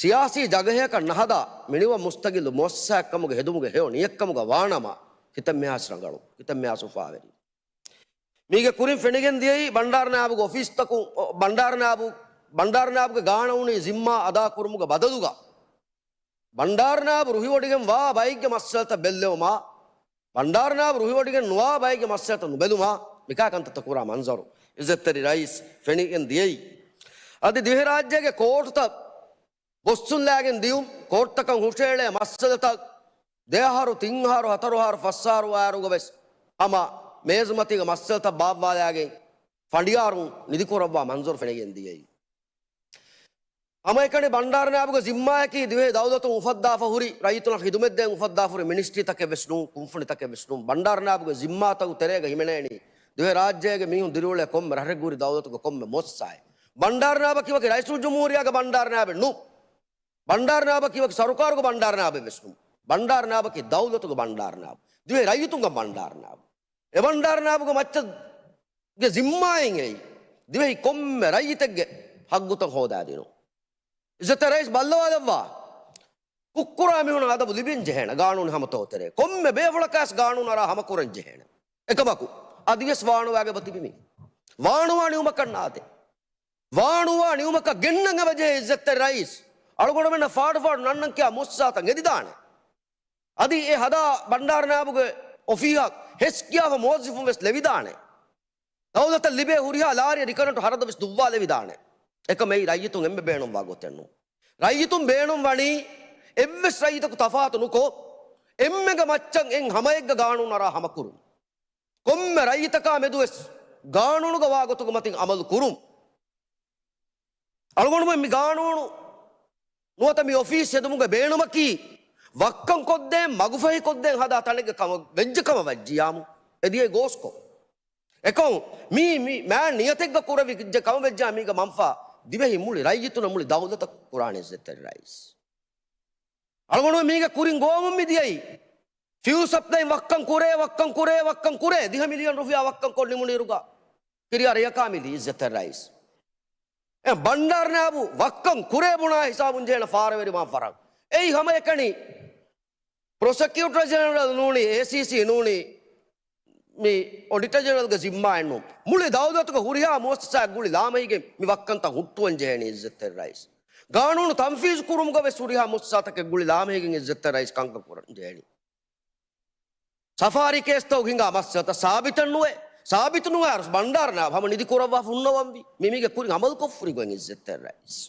ސިޔާސީ ޖަގަހަކަށް ނަހަދާ، މިނިވަން މުސްތަގިއްލު މުއައްސަސާއެއްކަމުގެ ހެދުމުގެ ހެޔޮ ނިޔަތްކަމުގަ ވާނަމަ، ކިތަންމެހާސް ރަނގަޅު، ކިތަންމެހާސް އުފާވެރި. މީގެ ކުރިން ފެނިގެން ދިޔައީ، ބަންޑާރަ ނާއިބުގެ އޮފީސްތަކުން، ބަންޑާރަ ނާއިބު، ބަންޑާރަ ނާއިބުގެ ގާނޫނީ ޒިންމާ އަދާކުރުމުގެ ބަދަލުގަ، ބަންޑާރަ ނާއިބު ރުހިވޮޑިގެން ވާ ބައެއްގެ މައްސަލަތައް ބެއްލެވުމާ، ބަންޑާރަ ނާއިބު ރުހިވޮޑިގެން ނުވާ ބައެއްގެ މައްސަލަތައް ނުބެލުމާ، މިކާ ކަންތައްތައް ކުރާ މަންޒަރު އިއްޒަތްތެރި ރައީސް ފެނިގެން ދިޔައީ. އަދި ދިވެހިރާއްޖޭގެ ކޯޓުތައް ބޮއްސުން ލާގެން ދިޔުން، ކޯޓްތަކަށް ހުށައެޅޭ މައްސަލަތައް، ދެއަހަރު، ތިންއަހަރު، ހަތަރުއަހަރު، ފަސްއަހަރު ވާއިރުގަ ވެސް ހަމަ މޭޒުމަތީގެ މައްސަލަތައް ބާއްވާލާގެން ފަނޑިޔާރުން ނިދިކުރައްވާ މަންޒަރު ފެނިގެން ދިޔައީ. ހަމައެކަނި ބަންޑާރަ ނާއިބުގެ ޒިންމާއަކީ ދިވެހި ދައުލަތުން އުފައްދާފަ ހުރި، ރައްޔިތުންނަށް ޚިދުމަތްދޭން އުފައްދާފަ ހުރި މިނިސްޓްރީތަކެއް ވެސް ނޫން، ކުންފުނިތަކެއް ވެސް ނޫން. ބަންޑާރަ ނާއިބުގެ ޒިންމާތަކުގެ ތެރޭގަ ހިމެނޭނީ ދިވެހިރާއްޖޭގެ މީހުން ދިރިއުޅޭ ކޮންމެ ރަށެއްގަ ހުރި ދައުލަތުގެ ކޮންމެ މުއައްސަސާއެއް. ބަންޑާރަ ނާއިބަކީ ވަކި ރައީސުލްޖުމްހޫރިއްޔާގެ ބަންޑާރަ ނާއިބެއް ނޫން. ބަންޑާރަ ނާއިބަކީ ވަކި ސަރުކާރުގެ ބަންޑާރަ ނާއިބެއް ވެސް ނޫން. ބަންޑާރަ ނާއިބަކީ ދައުލަތުގެ ބަންޑާރަ ނާއިބު. ދިވެހި ރައްޔިތުންގެ ބަންޑާރަ ނާއިބު. އެ ބަންޑާރަ ނާއިބުގެ މައްޗަށް ގެ ޒިންމާއިން އެއީ ދިވެހި ކޮންމެ ރައްޔިތެއްގެ ހައްގުތައް ހޯދާދިނުން. އިއްޒަތްތެރި ރައީސް ބައްލަވާލައްވާ. ކުށްކުރާ މީހުނަށް އަދަބު ލިބެން ޖެހޭނެ ގާނޫނު ހަމަތޯ ތެރޭ. ކޮންމެ ބޭފުޅަކަށް ގާނޫނު އަރާ ހަމަކުރަން ޖެހޭނެ. އެކަމަކު، އަދިވެސް ވާނުވާގެ ބަތިބިމި. ވާނުވާ ނިއުމަކަށް ނާދޭ. ވާނުވާ ނިއުމަކަށް ގެންނަން އެބަޖެހޭ އިއްޒަތްތެރި ރައީސް. އަޅުގަނޑުމެންނަށް ފާޑު ފާޑު ނަންނަން ކިޔާ މުއައްސަސާތައް ހެދިދާނެ. އަދި އެ ހަދާ ބަންޑާރަ ނާއިބުގެ އޮފީހަށް ހެސް ކިޔާފަ މުވައްޒަފުން ވެސް ލެވިދާނެ. ދައުލަތަށް ލިބޭ ހުރިހާ ލާރި ނިކަންޓު ހަރަދު ވެސް ދުއްވާލެވިދާނެ. އެކަމަކު އެއީ ރައްޔިތުން އެންމެ ބޭނުންވާ ގޮތެއް ނޫން. ރައްޔިތުން ބޭނުން ވަނީ އެއްވެސް ރައްޔިތަކު ތަފާތު ނުކޮށް، އެންމެގެ މައްޗަށް އެއް ހަމައެއްގަ ގާނޫނު އަރާ ހަމަކުރުން. ކޮންމެ ރައްޔިތަކާ މެދުވެސް ގާނޫނުގަ ވާގޮތުގެ މަތިން އަމަލު ކުރުން. އަޅުގަނޑުމެން މި ގާނޫނު ނުވަތަ މި އޮފީސް ހެދުމުގެ ބޭނުމަކީ، ވައްކަން ކޮށްދޭން، މަގުފަހި ކޮށްދޭން ހަދާ ތަނެއްގެ ކަމަށް ވެއްޖެ ކަމަށް ވައްޖިޔާމު، އެ ދިޔައީ ގޯސްކޮށް. އެކަމަކު މީ، މި މާ ނިޔަތެއްގަ ކުރެވިއްޖެ ކަމަށް ވެއްޖާ މީގެ މަންފާ ދިވެހި މުޅި ރައްޔިތުންނަށް މުޅި ދައުލަތަށް ކުރާނެ އިއްޒަތްތެރި ރައީސް. އަޅުގަނޑު މީގެ ކުރިން ގޮވަމުން މި ދިޔައީ. ފިއުލް ސަޕްލައި ވައްކަން ކުރޭ، ވައްކަން ކުރޭ، ވައްކަން ކުރޭ، ދިހަ މިލިއަން ރުފިޔާ ވައްކަން ކޮށް ނިމުނުއިރުގަ ކިރިޔާ ރެޔަކާ މިދީ އިއްޒަތްތެރި ރައީސް. އެ ބަންޑާރަ ނާއިބު ވައްކަން ކުރޭ ބުނާ ހިސާބުން ޖެހޭނެ ފާރަވެރިވާން ފަރާތް. އެއީ ހަމައެކަނި ޕްރޮސެކިއުޓަރ ޖެނެރަލް ނޫނީ، އޭސީސީ ނޫނީ، މި އޮޑިޓަރ ޖެނެރަލްގެ ޒިންމާއެއް ނޫން. މުޅި ދައުލަތުގެ ހުރިހާ މުއައްސަސާއެއް ގުޅި ލާމެހިގެން މި ވައްކަންތައް ހުއްޓުވަން ޖެހޭނީ އިއްޒަތްތެރި ރައީސް. ގާނޫނު ތަންފީޒު ކުރުމުގަ ވެސް ހުރިހާ މުއައްސަސާތަކެއް ގުޅި ލާމެހިގެން އިއްޒަތްތެރި ރައީސް ކަންކަން ކުރަން ޖެހޭނީ. ސަފާރީ ކޭސްތަކުގަ ހިނގާ މައްސަލަތައް ސާބިތެއް ނުވޭ. ސާބިތު ނުވާއިރު ބަންޑާރަ ނާއިބު ހަމަ ނިދި ކުރައްވާފަ ހުންނަވަންވީ. މި މީގެ ކުރިން އަމަލުކޮށްފަ ހުރި ގޮތް އިއްޒަތްތެރި ރައީސް.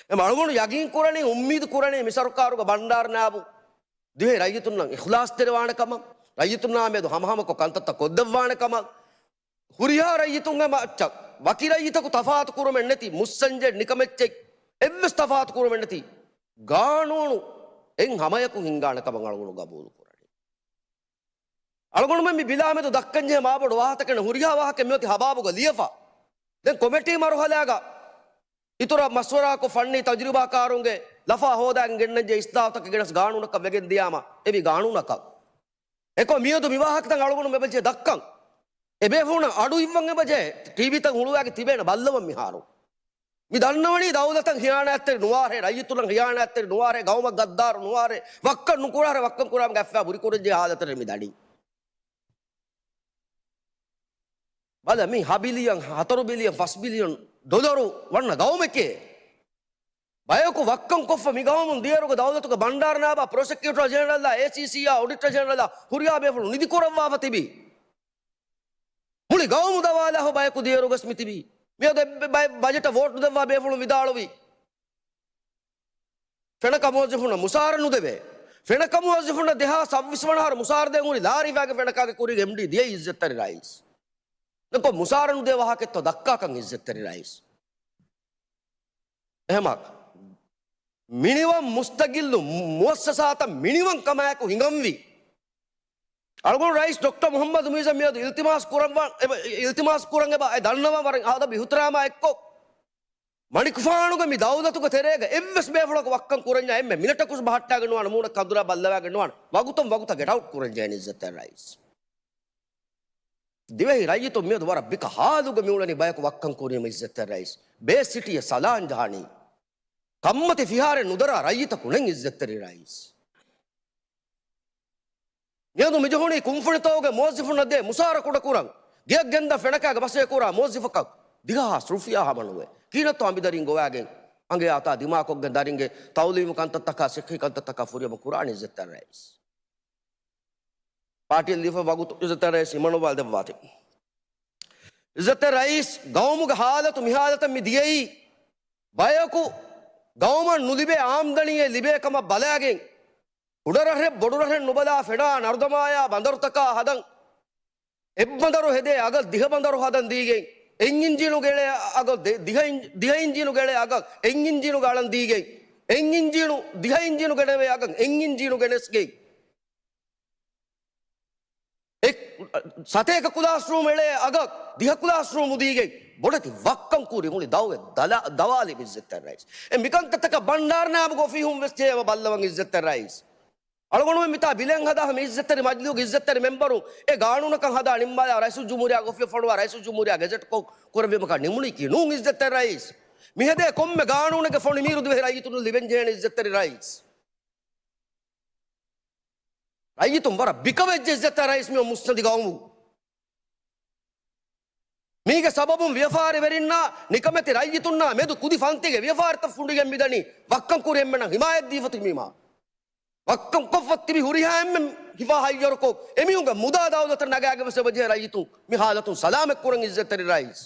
އެ އަޅުގަނޑު ޔަގީން ކުރަނީ، އުއްމީދު ކުރަނީ މި ސަރުކާރުގެ ބަންޑާރަ ނާއިބު ދިވެހި ރައްޔިތުންނަށް އިޚްލާޞްތެރިވާނެ ކަމަށް، ރައްޔިތުންނާ މެދު ހަމަހަމަކޮށް ކަންތައްތައް ކޮށްދެއްވާނެ ކަމަށް، ހުރިހާ ރައްޔިތުންގެ މައްޗަށް ވަކި ރައްޔިތަކު ތަފާތު ކުރުމެއް ނެތި، މުއްސަންޖެއް ނިކަމެއްޗެއް އެއްވެސް ތަފާތު ކުރުމެއް ނެތި، ގާނޫނު އެއް ހަމަޔަކު ހިންގާނެ ކަމަށް އަޅުގަނޑު ގަބޫލު ކުރަނީ. އަޅުގަނޑުމެން މި ބިލާމެދު ދައްކަންޖެހޭ މާބޮޑު ވާހަކަތަކެއް ނޫން. ހުރިހާ ވާހަކަ މިއޮތީ ހަބާބުގަ ލިޔެފަ. ދެން ކޮމެޓީ މަރުހަލާގަ އިތުރަށް މަޝްވަރާކޮށް ފަންނީ ތަޖުރިބާކާރުންގެ ލަފާ ހޯދާގެން ގެންނަންޖެހޭ އިސްލާހުތަކެއް ގެނެސް ގާނޫނަކަށް ވެގެން ދިޔާމަ އެވީ ގާނޫނަކަށް. އެކަމަކު މިއަދު މި ވާހަކަތައް އަޅުގަނޑު މި އެބަޖެހޭ ދައްކަން. އެ ބޭފުޅުންނަށް އަޑު އިއްވަން އެބަޖެހޭ. ޓީވީތައް ހުޅުވާގެ ތިބޭނެ ބައްލަވަން މިހާރު. މި ދަންނަވަނީ ދައުލަތަށް ހިޔާނާތްތެރި ނުވާރޭ، ރައްޔިތުންނަށް ހިޔާނާތްތެރި ނުވާރޭ، ގައުމަށް ގައްދާރު ނުވާރޭ، ވައްކަން ނުކުރާރޭ، ވައްކަން ކުރާމަ ގައްފާ ބުރިކުރަންޖެހޭ ހާލަތަށް މި ދަނީ. ބަލަ، މި ހަ ބިލިއަން، ހަތަރު ބިލިއަން، ފަސް ބިލިއަން ޑޮލަރު ވަންނަ ގައުމެކޭ. ބަޔަކު ވައްކަން ކޮށްފަ މި ގައުމުން ދިޔައިރުގަ ދައުލަތުގެ ބަންޑާރަ ނާއިބާ، ޕްރޮސެކިއުޓަރ ޖެނެރަލްއާ، އޭސީސީއާ، އޮޑިޓަރ ޖެނެރަލްއާ ހުރިހާ ބޭފުޅުން ނިދިކުރައްވާފަ ތިބީ. މުޅި ގައުމު ދަވާލާފަ ބަޔަކު ދިޔައިރުގަސް މި ތިބީ. މިއަދު އެ ބަ-، ބަޖެޓަށް ވޯޓު ދެއްވާ ބޭފުޅުން ވިދާޅުވީ، ފެނަކަ މުވައްޒަފުންނަށް މުސާރަ ނުދެވޭ. ފެނަކަ މުވައްޒަފުންނަށް ދެހާސް ސައްބީސް ވަނަ އަހަރު މުސާރަ ދޭން ހުރި ލާރި ހިފާގެން ފެނަކާގެ ކުރީގަ އެމްޑީ ދިޔައީ އިއްޒަތްތެރި ރައީސް. ދެން ކޮން މުސާރަ ނުދޭ ވާހަކައެއްތޯ ދައްކާކަން އިއްޒަތްތެރި ރައީސް. އެހެމަ މިނިވަން މުސްތަގިއްލު މުއައްސަސާތައް މިނިވަން ކަމާއެކު ހިނގަންވީ. އަޅުގަނޑު ރައީސް ޑޮކްޓަރ މުހައްމަދު މީޒަށް މިއަދު އިލްތިމާސް ކުރަންވާ، އެބަ، އިލްތިމާސް ކުރަން އެބަ އެ ދަންނަވަން ވަރަށް އަދަބު އިހުތިރާމާ އެއްކޮށް، މަނިކުފާނުގެ މި ދައުލަތުގެ ތެރޭގަ އެއްވެސް ބޭފުޅަކު ވައްކަން ކުރަންޏާ އެންމެ މިނެޓަކުސް ބަހައްޓާގެން ނުވާނެ، މޫނަށް ކަނދުރާ ބައްލަވާގެން ނުވާނެ، ވަގުތުން ވަގުތަށް ގެޓް އައުޓް ކުރަން ޖެހޭނެ އިއްޒަތްތެރި ރައީސް. ދިވެހި ރައްޔިތުން މިއަދު ވަރަށް ބިކަހާލުގަ މިއުޅެނީ ބަޔަކު ވައްކަން ކުރީމަ އިއްޒަތްތެރި ރައީސް. ބޭސް ސިޓީއަށް ސަލާން ޖަހާނީ. ކަންމަތި ފިހާރައެއް ނުދަރާ ރައްޔިތަކު ނެތް އިއްޒަތްތެރި ރައީސް. މިއަދު މިޖެހުނީ ކުންފުނިތަކުގެ މުވައްޒަފުންނަށް ދޭ މުސާރަ ކުޑަކުރަން، ގެއަށް ގެންދާ ފެނަކާގެ ބަސް އެކުރާ މުވައްޒަފަކަށް ދިހަ ހާސް ރުފިޔާ ހަމަނުވޭ. ކިހިނެއްތޯ އަނބިދަރީން ގޮވާގެން އަނގަޔާ އަތާ ދިމާކޮށްގެން ދަރިންގެ ތައުލީމު ކަންތައްތަކާ ސިއްހީ ކަންތައްތަކާ ފުރިހަމަ ކުރާނީ އިއްޒަތްތެރި ރައީސް. ޕާޓީ ލިޔެފަ ވަގުތު އިއްޒަތްތެރި ރައީސް ހިމަނުވާލެއްވާތި. އިއްޒަތްތެރި ރައީސް ގައުމުގެ ހާލަތު މިހާލަތަށް މި ދިޔައީ ބަޔަކު ގައުމަށް ނުލިބޭ އާމްދަނީއެއް ލިބޭ ކަމަށް ބަލާގެން، ކުޑަރަށްރެއް ބޮޑުރަށެއް ނުބަލާ ފެނާ ނަރުދަމާޔާ ބަނދަރުތަކާ ހަދަން، އެއްބަނދަރު ހެދޭ އަގަށް ދިހަ ބަނދަރު ހަދަން ދީގެން، އެއް އިންޖީނު ގެޅޭ އަގަށް ދެ-، ދިހަ އިން-، ދިހަ އިންޖީނު ގެޅޭ އަގަށް އެއް އިންޖީނުގަ އަޅަން ދީގެން، އެއް އިންޖީނު، ދިހަ އިންޖީނު ގެނެވޭ އަގަށް އެއް އިންޖީނު ގެނެސްގެން، އެ ސަތޭކަ ކްލާސްރޫމް އެޅޭ އަގަށް ދިހަ ކްލާސްރޫމް ދީގެން، ބޮޑެތި ވައްކަން ކުރި މުޅި ދައުވެ ދަލާ-، ދަވާލި އިއްޒަތްތެރި ރައީސް. އެ މިކަންތައްތަކަށް ބަންޑާރަ ނާއިބުގެ އޮފީހުން ވެސް ޖެހޭ ބައްލަވަން އިއްޒަތްތެރި ރައީސް. އަޅުގަނޑުމެން މިތާ ބިލެއް ހަދާ މި އިއްޒަތްތެރި މަޖިލީހުގެ އިއްޒަތްތެރި މެމްބަރުން އެ ގާނޫނަކަށް ހަދާ ނިންމާލާ ރައީސުލްޖުމްހޫރިއްޔާގެ އޮފީހަށް ފޮނުވާ ރައީސުލްޖުމްހޫރިއްޔާ ގެޒެޓްކޮށް ކުރެއްވީމަކާ ނިމުނީކީ ނޫން އިއްޒަތްތެރި ރައީސް. މިހެދޭ ކޮންމެ ގާނޫނެއްގެ ފޮނި މީރު ދިވެހި ރައްޔިތުން ލިބެންޖެހޭނެ އިއްޒަތްތެރި ރައީސް. ރައްޔިތުން ވަރަށް ބިކަވެއްޖެ އިއްޒަތްތެރި ރައީސް މި މުއްސަނދި ގައުމު. މީގެ ސަބަބުން ވިޔަފާރިވެރިންނާ ނިކަމެތި ރައްޔިތުންނާ މެދު ކުދި ފަންތީގެ ވިޔަފާރިތައް ފުނޑިގެން މިދަނީ. ވައްކަން ކުރި އެންމެނަށް ހިމާޔަތް ދީފަ ތިބީމާ. ވައްކަން ކޮށްފަ ތިބި ހުރިހާ އެންމެން ހިފާ ހައްޔަރުކޮށް، އެމީހުންގެ މުދާ ދައުލަތަށް ނަގާގެން ވެސް އެބަޖެހޭ ރައްޔިތުން މި ހާލަތުން ސަލާމަތް ކުރަން އިއްޒަތްތެރި ރައީސް.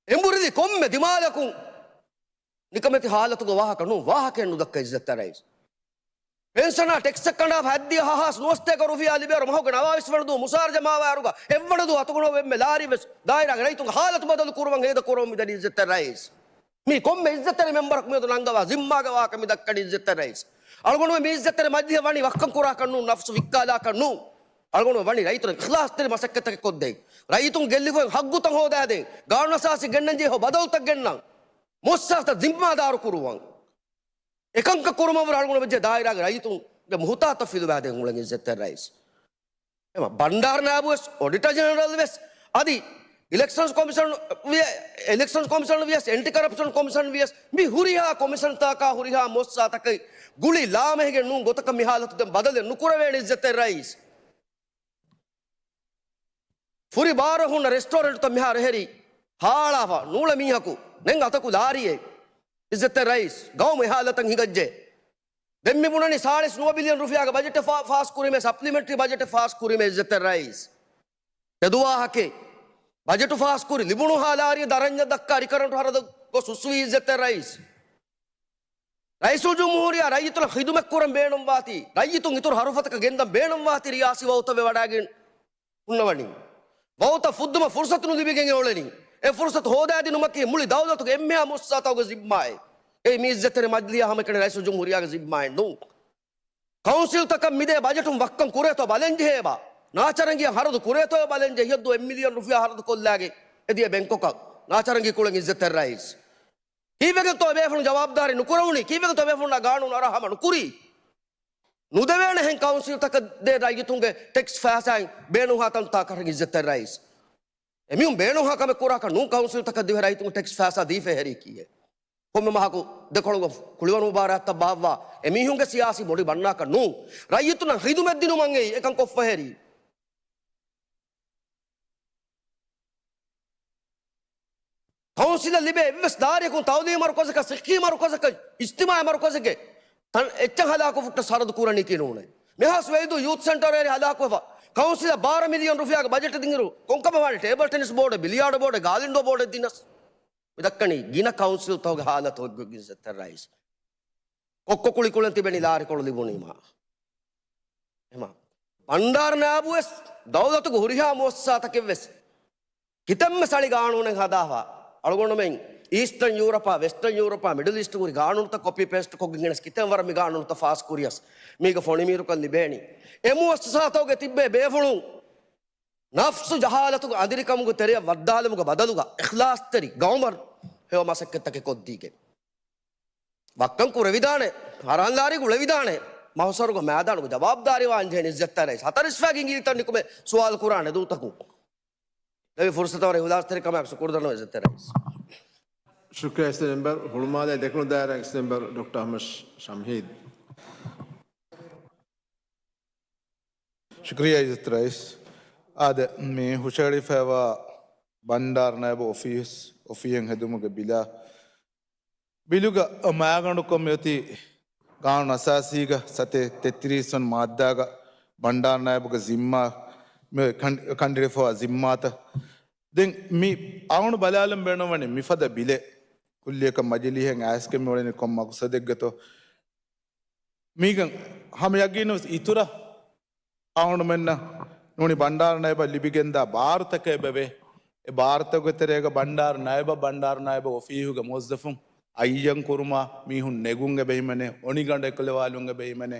އެނބުރިލި ކޮންމެ ދިމާލަކުން ނިކަމެތި ހާލަތުގެ ވާހަކަ ނޫން، ވާހަކައެއް ނުދައްކަ އިއްޒަތްތެރި ރައީސް. ޕެންޝަނާ ޓެކްސްއެއް ކަނޑާފަ ހަތްދިހަ ހާސް ނުވަސަތޭކަ ރުފިޔާ ލިބޭއިރު މަހުގެ ނަވާވީސް ވަނަ ދުވަހު މުސާރަ ޖަމާވާއިރުގަ އެއްވަނަ ދުވަހު އަތުގަނޑު އެންމެ ލާރި ވެސް ދާއިރާގެ ރައްޔިތުންގެ ހާލަތު ބަދަލު ކުރުމަށް ހޭދަ ކުރަމުން މިދަނީ އިއްޒަތްތެރި ރައީސް. މީ ކޮންމެ އިއްޒަތްތެރި މެމްބަރަކު މިއަދު ނަންގަވާ ޒިންމާގެ ވާހަކަ މި ދައްކަނީ އިއްޒަތްތެރި ރައީސް. އަޅުގަނޑުމެން މި އިއްޒަތްތެރި މަޖިލީހަށް ވަނީ ވައްކަން ކުރާކަށް ނޫން، ނަފްސު ވިއްކާލާކަށް ނޫން. އަޅުގަނޑުމެން ވަނީ ރައްޔިތުންނަށް އިޚްލާޞްތެރި މަސައްކަތްތަކެއް ކޮށްދޭ. ރައްޔިތުން ގެއްލިފައި ހައްގުތައް ހޯދާދޭ. ގާނޫނު އަސާސީ ގެންނަން ޖެހޭ ބަދަލުތައް ގެންނަން. މުއައްސަސާތައް ޒިންމާދާރު ކުރުވަން. އެކަންކަން ކުރުމަށްވުރެ އަޅުގަނޑު ވެއްޖެ ދާއިރާގެ ރައްޔިތުންގެ މުހުތާތަށް ފިލުވާދޭން އުޅެން އިއްޒަތްތެރި ރައީސް. އެމަ ބަންޑާރަ ނާއިބު ވެސް، އޮޑިޓަ ޖެނެރަލް ވެސް، އަދި އިލެކްޝަންސް ކޮމިޝަން ވިޔަ-، އިލެކްޝަންސް ކޮމިޝަން ވިޔަސް، އެންޓި ކަރަޕްޝަން ކޮމިޝަން ވިޔަސް، މި ހުރިހާ ކޮމިޝަންތަކާ ހުރިހާ މުއައްސަސާތަކަށް ގުޅި ލާމެހިގެން ނޫން ގޮތަކަށް މި ހާލަތު ދެން ބަދަލެއް ނުކުރެވޭނެ އިއްޒަތްތެރި ރައީސް. ފުރި ބާރަށް ހުންނަ ރެސްޓޯރެންޓްތައް މިހާރު އެހެރީ ހާޅާފަ ނޫޅެ މީހަކު ނެން އަތަކު ލާރިއެއް. އިއްޒަތްތެރި ރައީސް، ގައުމު އެ ހާލަތަށް ހިނގައްޖެ. ދެން މި ބުނަނީ ސާޅީސް ނުވަ ބިލިއަން ރުފިޔާގެ ބަޖެޓެއް ފާ-، ފާސް ކުރީމޭ، ސަޕްލިމެންޓްރީ ބަޖެޓެއް ފާސް ކުރީމޭ އިއްޒަތްތެރި ރައީސް. ތެދު ވާހަކައެއް. ބަޖެޓު ފާސް ކުރި ލިބުނު ހާ ލާރިއަށް ދަރަންޏަށް ދައްކާ ރިކަރަންޓު ހަރަދު ގޮސް ހުސްވީ އިއްޒަތްތެރި ރައީސް. ރައީސުލްޖުމްހޫރިއްޔާ ރައްޔިތުންނަށް ޚިދުމަތް ކުރަން ބޭނުންވާތީ، ރައްޔިތުން އިތުރު ހަރުފަތަކަށް ގެންދަން ބޭނުންވާތީ ރިޔާސީ ވައުތަށް ވެވަޑައިގެން ހުންނަވަނީ. ވައުތަށް ފުއްދުމަށް ފުރުސަތު ނުލިބިގެން އެ އުޅެނީ. އެ ފުރުސަތު ހޯދާދިނުމަކީ މުޅި ދައުލަތުގެ އެންމެހާ މުއައްސަސާތަކުގެ ޒިންމާއެއް. އެއީ މި އިއްޒަތްތެރި މަޖިލީހާ ހަމައެކަނި ރައީސުލްޖުމްހޫރިއްޔާގެ ޒިންމާއެއް ނޫން. ކައުންސިލްތަކަށް މިދޭ ބަޖެޓުން ވައްކަން ކުރޭތޯ ބަލަންޖެހޭބާ. ނާޗަރަނގިއަށް ހަރަދު ކުރޭތޯ ބަލަންޖެހޭ. ހިޔައްދު އެއް މިލިއަން ރުފިޔާ ހަރަދު ކޮށްލާގެ އެދިޔަ ބެންކޮކަށް ނާޗަރަނގީ ކުޅެން އިއްޒަތްތެރި ރައީސް. ކީއްވެގެންތޯ ބޭފުޅުން ޖަވާބުދާރީ ނުކުރެވުނީ؟ ކީއްވެގެންތޯ ބޭފުޅުންނާ ގާނޫނު އަރާ ހަމަ ނުކުރީ؟ ނުދެވޭނެހެން ކައުންސިލްތަކަށް ދޭ ރައްޔިތުންގެ ޓެކްސް ފައިސާއިން ބޭނުންހާ ތަންތާކަށް އިއްޒަތްތެރި ރައީސް. އެމީހުން ބޭނުންހާ ކަމެއް ކުރާކަށް ނޫން ކައުންސިލްތަކަށް ދިވެހި ރައްޔިތުން ޓެކްސް ފައިސާ ދީފަ އެހެރީ ކީއެއް؟ ކޮންމެ މަހަކު ދެކޮޅުގަ ކުޅިވަރު މުބާރާތްތައް ބާއްވާ އެމީހުންގެ ސިޔާސީ މޮޑި ބަންނާކަށް ނޫން. ރައްޔިތުންނަށް ޚިދުމަތް ދިނުމަށް އެއީ އެކަން ކޮށްފަ އެހެރީ. ކައުންސިލަށް ލިބޭ އެއްވެސް ދާރިއަކުން ތައުލީމީ މަރުކަޒަކަށް، ސިއްހީ މަރުކަޒަކަށް، އިޖްތިމާޢީ މަރުކަޒެއްގެ ތަން އެއްޗެއް ހަލާކު ފުއްޓަސް ހަރަދު ކުރަނީކީ ނޫނޭ. މިހާސް ވައިދު ޔޫތު ސެންޓަރު އެރި ހަލާކުވެފަ. ކައުންސިލަށް ބާރަ މިލިއަން ރުފިޔާގެ ބަޖެޓެއް ދިންއިރު ކޮންކަމެއް ވާނީ؟ ޓޭބަލް ޓެނިސް ބޯޑެއް، ބިލިޔާޑު ބޯޑެއް، ގާލިންޑޯ ބޯޑެއް ދިނަސް. މި ދައްކަނީ ގިނަ ކައުންސިލްތަކުގެ ހާލަތު އޮތްގޮތް އިއްޒަތްތެރި ރައީސް. ކޮއްކޮ ކުޅިކުޅެން ތިބެނީ ލާރިކޮޅު ލިބުނީމާ. އެމަ ބަންޑާރަ ނާއިބުވެސް ދައުލަތުގެ ހުރިހާ މުއައްސަސާތަކެއްވެސް ކިތަންމެ ސަޅި ގާނޫނެއް ހަދާފަ. އަޅުގަނޑުމެން އީސްޓަން ޔޫރަޕާ، ވެސްޓަން ޔޫރަޕާ، މިޑަލް އީސްޓް ހުރި ގާނޫނުތައް ކޮޕީ ޕޭސްޓް ކޮށްގެން ގެނެސް ކިތަން ވަރަށް މި ގާނޫނުތައް ފާސް ކުރިޔަސް މީގަ ފޮނިމީރުކަން ލިބޭނީ. އެ މުއައްސަސާތަކުގެ ތިއްބޭ ބޭފުޅުން ނަފްސު ޖަހާލަތުގެ އަނދިރިކަމުގެ ތެރެއަށް ވައްދާލުމުގެ ބަދަލުގަ އިޚްލާޞްތެރި ގައުމަށް ހެޔޮ މަސައްކަތްތަކެއް ކޮށްދީގެން. ވައްކަން ކުރެވިދާނެ، ހަރާން ލާރި ގުޅެވިދާނެ، މަހުސަރުގެ މައިދާނުގެ ޖަވާބުދާރީވާން ޖެހޭނެ އިއްޒަތްތެރި ރައީސް. ހަތަރު އިސްވާގެ އިނގިލިތައް ނިކުމެ ސުވާލު ކުރާނެ ދޫތަކުން. ދެވި ފުރުސަތަށް ވަރަށް އިޚްލާޞްތެރިކަމާއެކު ޝުކުރު ދަންނަވަން އިއްޒަތްތެރި ރައީސް. ޝުކުރިއްޔާ އިސް މެމްބަރު. ހުޅުމާލޭ ދެކުނު ދާއިރާގެ އިސް މެމްބަރު ޑޮކްޓަރ އަޙްމަދު ޝަމްހީދު. ޝުކުރިއްޔާ އިއްޒަތްތެރި ރައީސް. އާދެ، މި ހުށަހެޅިފައިވާ ބަންޑާރަ ނައިބު އޮފީސް، އޮފީހެއް ހެދުމުގެ ބިލާ، ބިލުގަ މާގަނޑުކޮށް މިއޮތީ ގާނޫނު އަސާސީގަ ސަތޭކަ ތެއްތިރީސް ވަނަ މާއްދާގަ ބަންޑާރަ ނައިބުގެ ޒިންމާ، މި ކަން-، ކަނޑިއެޅިފައިވާ ޒިންމާތައް. ދެން މި އަޅުގަނޑު ބަލާލަން ބޭނުންވަނީ މިފަދަ ބިލެއް ކުއްލިއަކަށް މަޖިލީހެއް އައިސްގެން މިއުޅެނީ ކޮން މަގުސަދެއްގެތޯ؟ މީގަ ހަމަ ޔަގީނުވެސް އިތުރަށް އަޅުގަނޑުމެންނަށް ނޫނީ ބަންޑާރަ ނައިބަށް ލިބިގެންދާ ބާރުތަކެއް އެބަވޭ. އެ ބާރުތަކުގެ ތެރޭގަ ބަންޑާރަ ނައިބަށް ބަންޑާރަ ނައިބު އޮފީހުގެ މުވައްޒަފުން އައްޔަން ކުރުމާ މީހުން ނެގުން އެބަހިމެނޭ، އޮނިގަނޑު އެކުލަވާލުން އެބަހިމެނޭ.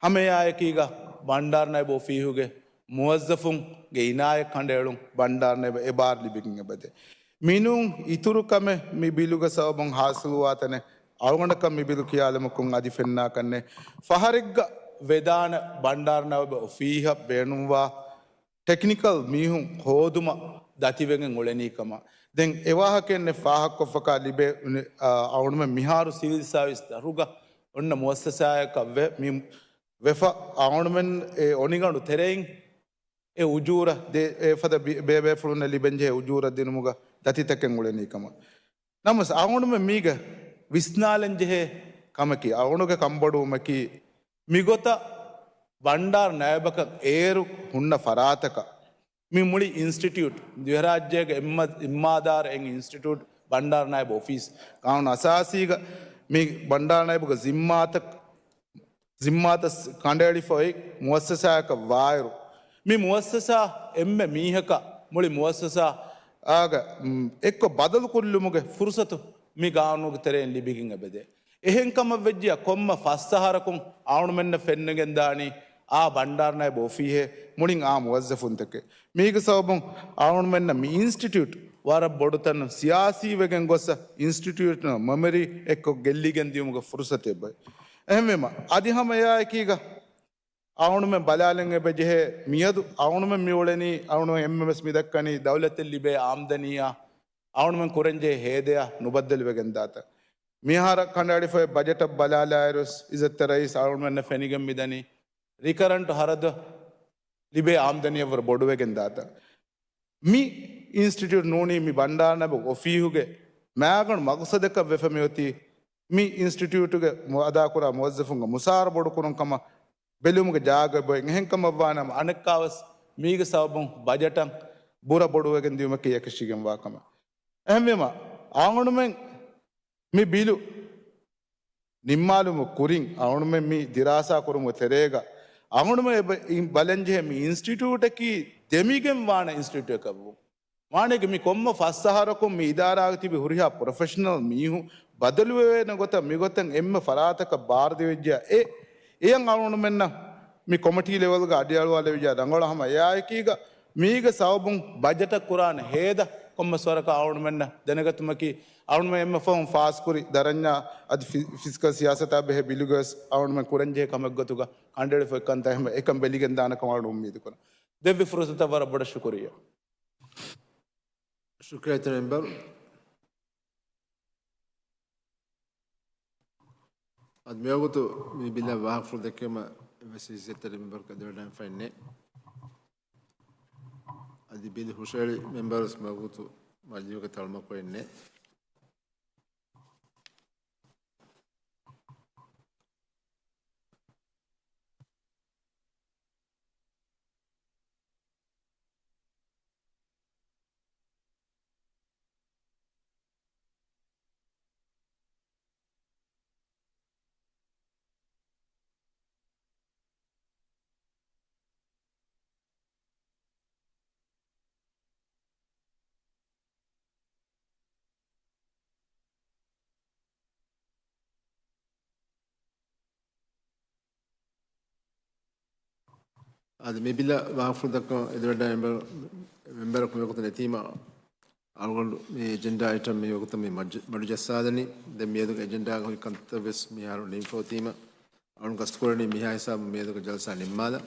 ހަމައެއާއެކީގަ ބަންޑާރަ ނައިބު އޮފީހުގެ މުވައްޒަފުންގެ އިނާޔަތް ކަނޑައެޅުން ބަންޑާރަ ނައިބަށް އެ ބާރު ލިބިގެން އެބަދޭ. މިނޫން އިތުރު ކަމެއް މި ބިލުގެ ސަބަބުން ހާސިލުވާތަނެއް އަޅުގަނޑަކަށް މި ބިލު ކިޔާލުމަކުން އަދި ފެންނާކަށްނެއް. ފަހަރެއްގަ ވެދާނެ ބަންޑާރަ ނައިބު އޮފީހަށް ބޭނުންވާ ޓެކްނިކަލް މީހުން ހޯދުމަށް ދަތިވެގެން އުޅެނީ ކަމަށް. ދެން އެ ވާހަކައެއްނެއް ފާހަގަކޮށްފަކާ ލިބޭ، އަ، އަޅުގަނޑުމެން މިހާރު ސިވިލް ސާވިސް ދަށުގަ އޮންނަ މުއައްސަސާއަކަށްވެ މި ވެފަ އަޅުގަނޑުމެން އެ އޮނިގަނޑު ތެރެއިން އެ އުޖޫރަ ދޭ، އެފަދަ ބި-، ބޭބޭފުޅުންނަށް ލިބެންޖެހޭ އުޖޫރަ ދިނުމުގަ ދަތިތަކެއް އުޅެނީ ކަމަށް. ނަމަވެސް އަޅުގަނޑުމެން މީގަ ވިސްނާލަންޖެހޭ ކަމަކީ، އަޅުގަނޑުގެ ކަންބޮޑުވުމަކީ، މިގޮތަށް ބަންޑާރަ ނައިބަކަށް އޭރު ހުންނަ ފަރާތަކަށް މި މުޅި އިންސްޓިޓިއުޓް، ދިވެހިރާއްޖޭގެ އެންމެ ޒިންމާދާރު އެއް އިންސްޓިޓިއުޓް ބަންޑާރަ ނައިބު އޮފީސް. ގާނޫނު އަސާސީގަ މި ބަންޑާރަ ނައިބުގެ ޒިންމާތައް ޒިންމާތައް ކަނޑައެޅިފައި މުއައްސަސާއަކަށް ވާއިރު، މި މުއައްސަސާ އެންމެ މީހަކަށް މުޅި މުއައްސަސާ އާގަ، މް، އެއްކޮށް ބަދަލު ކުރިލުމުގެ ފުރުސަތު މި ގާނޫނުގެ ތެރެއިން ލިބިގެން އެބަދޭ. އެހެން ކަމަށް ވެއްޖިއްޔާ ކޮންމެ ފަސް އަހަރަކުން އަޅުގަނޑުމެންނަށް ފެންނަގެން ދާނީ އާ ބަންޑާރަ ނައިބު އޮފީހެއް މުޅިން އާ މުވައްޒަފުންތަކެއް. މީގެ ސަބަބުން އަޅުގަނޑުމެންނަށް މި އިންސްޓިޓިއުޓް ވަރަށް ބޮޑު ތަން ސިޔާސީ ވެގެން ގޮސް އިންސްޓިޓިއުޓުން މެމަރީ އެއްކޮށް ގެއްލިގެން ދިޔުމުގެ ފުރުސަތެއް އެބައޮތް. އެހެންވީމަ، އަދި ހަމަ އެއާއެކީގަ އަޅުގަނޑުމެން ބަލާލަން އެބަޖެހޭ މިއަދު އަޅުގަނޑުމެން މިއުޅެނީ، އަޅުގަނޑުމެން އެންމެންވެސް މިދައްކަނީ ދައުލަތަށް ލިބޭ އާމްދަނީއާ އަޅުގަނޑުމެން ކުރަންޖެހޭ ހޭދަޔާ ނުބައްދަލުވެގެން ދާތަން. މިއަހަރަށް ކަނޑައެޅިފައި ބަޖެޓަށް ބަލާލާއިރުވެސް އިއްޒަތްތެރި ރައީސް އަޅުގަނޑުމެންނަށް ފެނިގެން މިދަނީ ރިކަރަންޓު ހަރަދު ލިބޭ އާމްދަނީއަށްވުރެ ބޮޑުވެގެން ދާތަން. މި އިންސްޓިޓިއުޓް ނޫނީ މި ބަންޑާރަ ނައިބު އޮފީހުގެ މައިގަނޑު މަގުސަދަކަށް ވެފަ މިއޮތީ މި އިންސްޓިޓިއުޓުގެ މު-، އަދާކުރާ މުވައްޒަފުންގެ މުސާރަ ބޮޑުކުރުން ކަމަށް ބެލުމުގެ ޖާގަ އެބައޮތް. އެހެންކަމަށްވާނަމަ އަނެއްކާވެސް މީގެ ސަބަބުން ބަޖެޓަށް ބުރަ ބޮޑުވެގެން ދިޔުމަކީ އެކަށީގެންވާ ކަމެއް. އެހެންވީމަ، އަޅުގަނޑުމެން މި ބިލު ނިންމާލުމުގެ ކުރިން އަޅުގަނޑުމެން މި ދިރާސާ ކުރުމުގެ ތެރޭގަ އަޅުގަނޑުމެން އެބަ-، އިން ބަލަންޖެހޭ މި އިންސްޓިޓިއުޓަކީ ދެމިގެން ވާނެ އިންސްޓިޓިއުޓަކަށްވުން. ވާނެގެ މި ކޮންމެ ފަސް އަހަރަކުން މި އިދާރާގަ ތިބި ހުރިހާ ޕްރޮފެޝަނަލް މީހުން ބަދަލުވެވޭނެ ގޮތަށް މިގޮތަށް އެންމެ ފަރާތަކަށް ބާރުދެވިއްޖެޔާ އެ، އެޔަށް އަޅުގަނޑުމެންނަށް މި ކޮމިޓީ ލެވެލްގަ އަޑިއަޅުވާލެވިއްޖެޔާ ރަނގަޅު. ހަމަ އެއާއެކީގަ މީގެ ސަބަބުން ބަޖެޓަށް ކުރާނެ ހޭދަ ކޮންމެސް ވަރަކަށް އަޅުގަނޑުމެންނަށް ދެނެގަތުމަކީ، އަޅުގަނޑުމެން އެންމެ ފަހުން ފާސްކުރި ދަރަންޏާ އަދި ފި-، ފިސްކަލް ސިޔާސަތާ ބެހޭ ބިލުގަވެސް އަޅުގަނޑުމެން ކުރަންޖެހޭ ކަމެއްގޮތުގަ ކަނޑައެޅިފައި ކަންތައް އެހެން އެކަން ބެލިގެން ދާނެ ކަމަށް އުއްމީދު ކުރަން. ދެއްވި ފުރުސަތަށް ވަރަށް ބޮޑަށް ޝުކުރިއްޔާ. ޝުކުރިއްޔާ މެމްބަރު. އަދި މިވަގުތު މި ބިލަށް ވާހަކަފުޅު ދެއްކުމަށް އެއްވެސް އިއްޒަތްތެރި މެމްބަރަކަށް ދެވަޑައިގެންފައެއް ނެތް. އަދި ބިލު ހުށަހެޅި މެމްބަރުވެސް މިވަގުތު މަޖިލީހުގަ ތަޅުމަކު އެއް ނެތް. އަދި މި ބިލަށް ވާހަކަފުޅު ދައްކަން އެދިވަޑައި މެމްބަރު، މެމްބަރަކު މިވަގުތު ނެތީމަ، އަޅުގަނޑު މި އެޖެންޑާ އައިޓަމް މިވަގުތަށް މި މަޑު-، މަޑުޖައްސާލަނީ. ދެން މިއަދުގެ އެޖެންޑާގަ ހުރި ކަންތައްވެސް މިހާރު ނިމިފައޮތީމަ، އަޅުގަނޑު ގަސްތުކުރަނީ މިހާ ހިސާބުން މިއަދުގެ ޖަލްސާ ނިންމާލަން.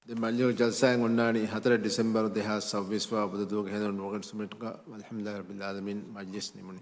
ދެން މަޖިލީހުގެ ޖަލްސާއެއް އޮންނާނީ ހަތަރެއް ޑިސެމްބަރު ދެހާސް ސައްބީސް ވާ ބުދަ ދުވަހުގެ ހެނދުނު ނުވަ ގަނޑު ސުމެއްގަ. ވަލްޙަމްދުލިއްލާހި ރައްބިލް ޢާލަމީން، މަޖިލިސް ނިމުނީ.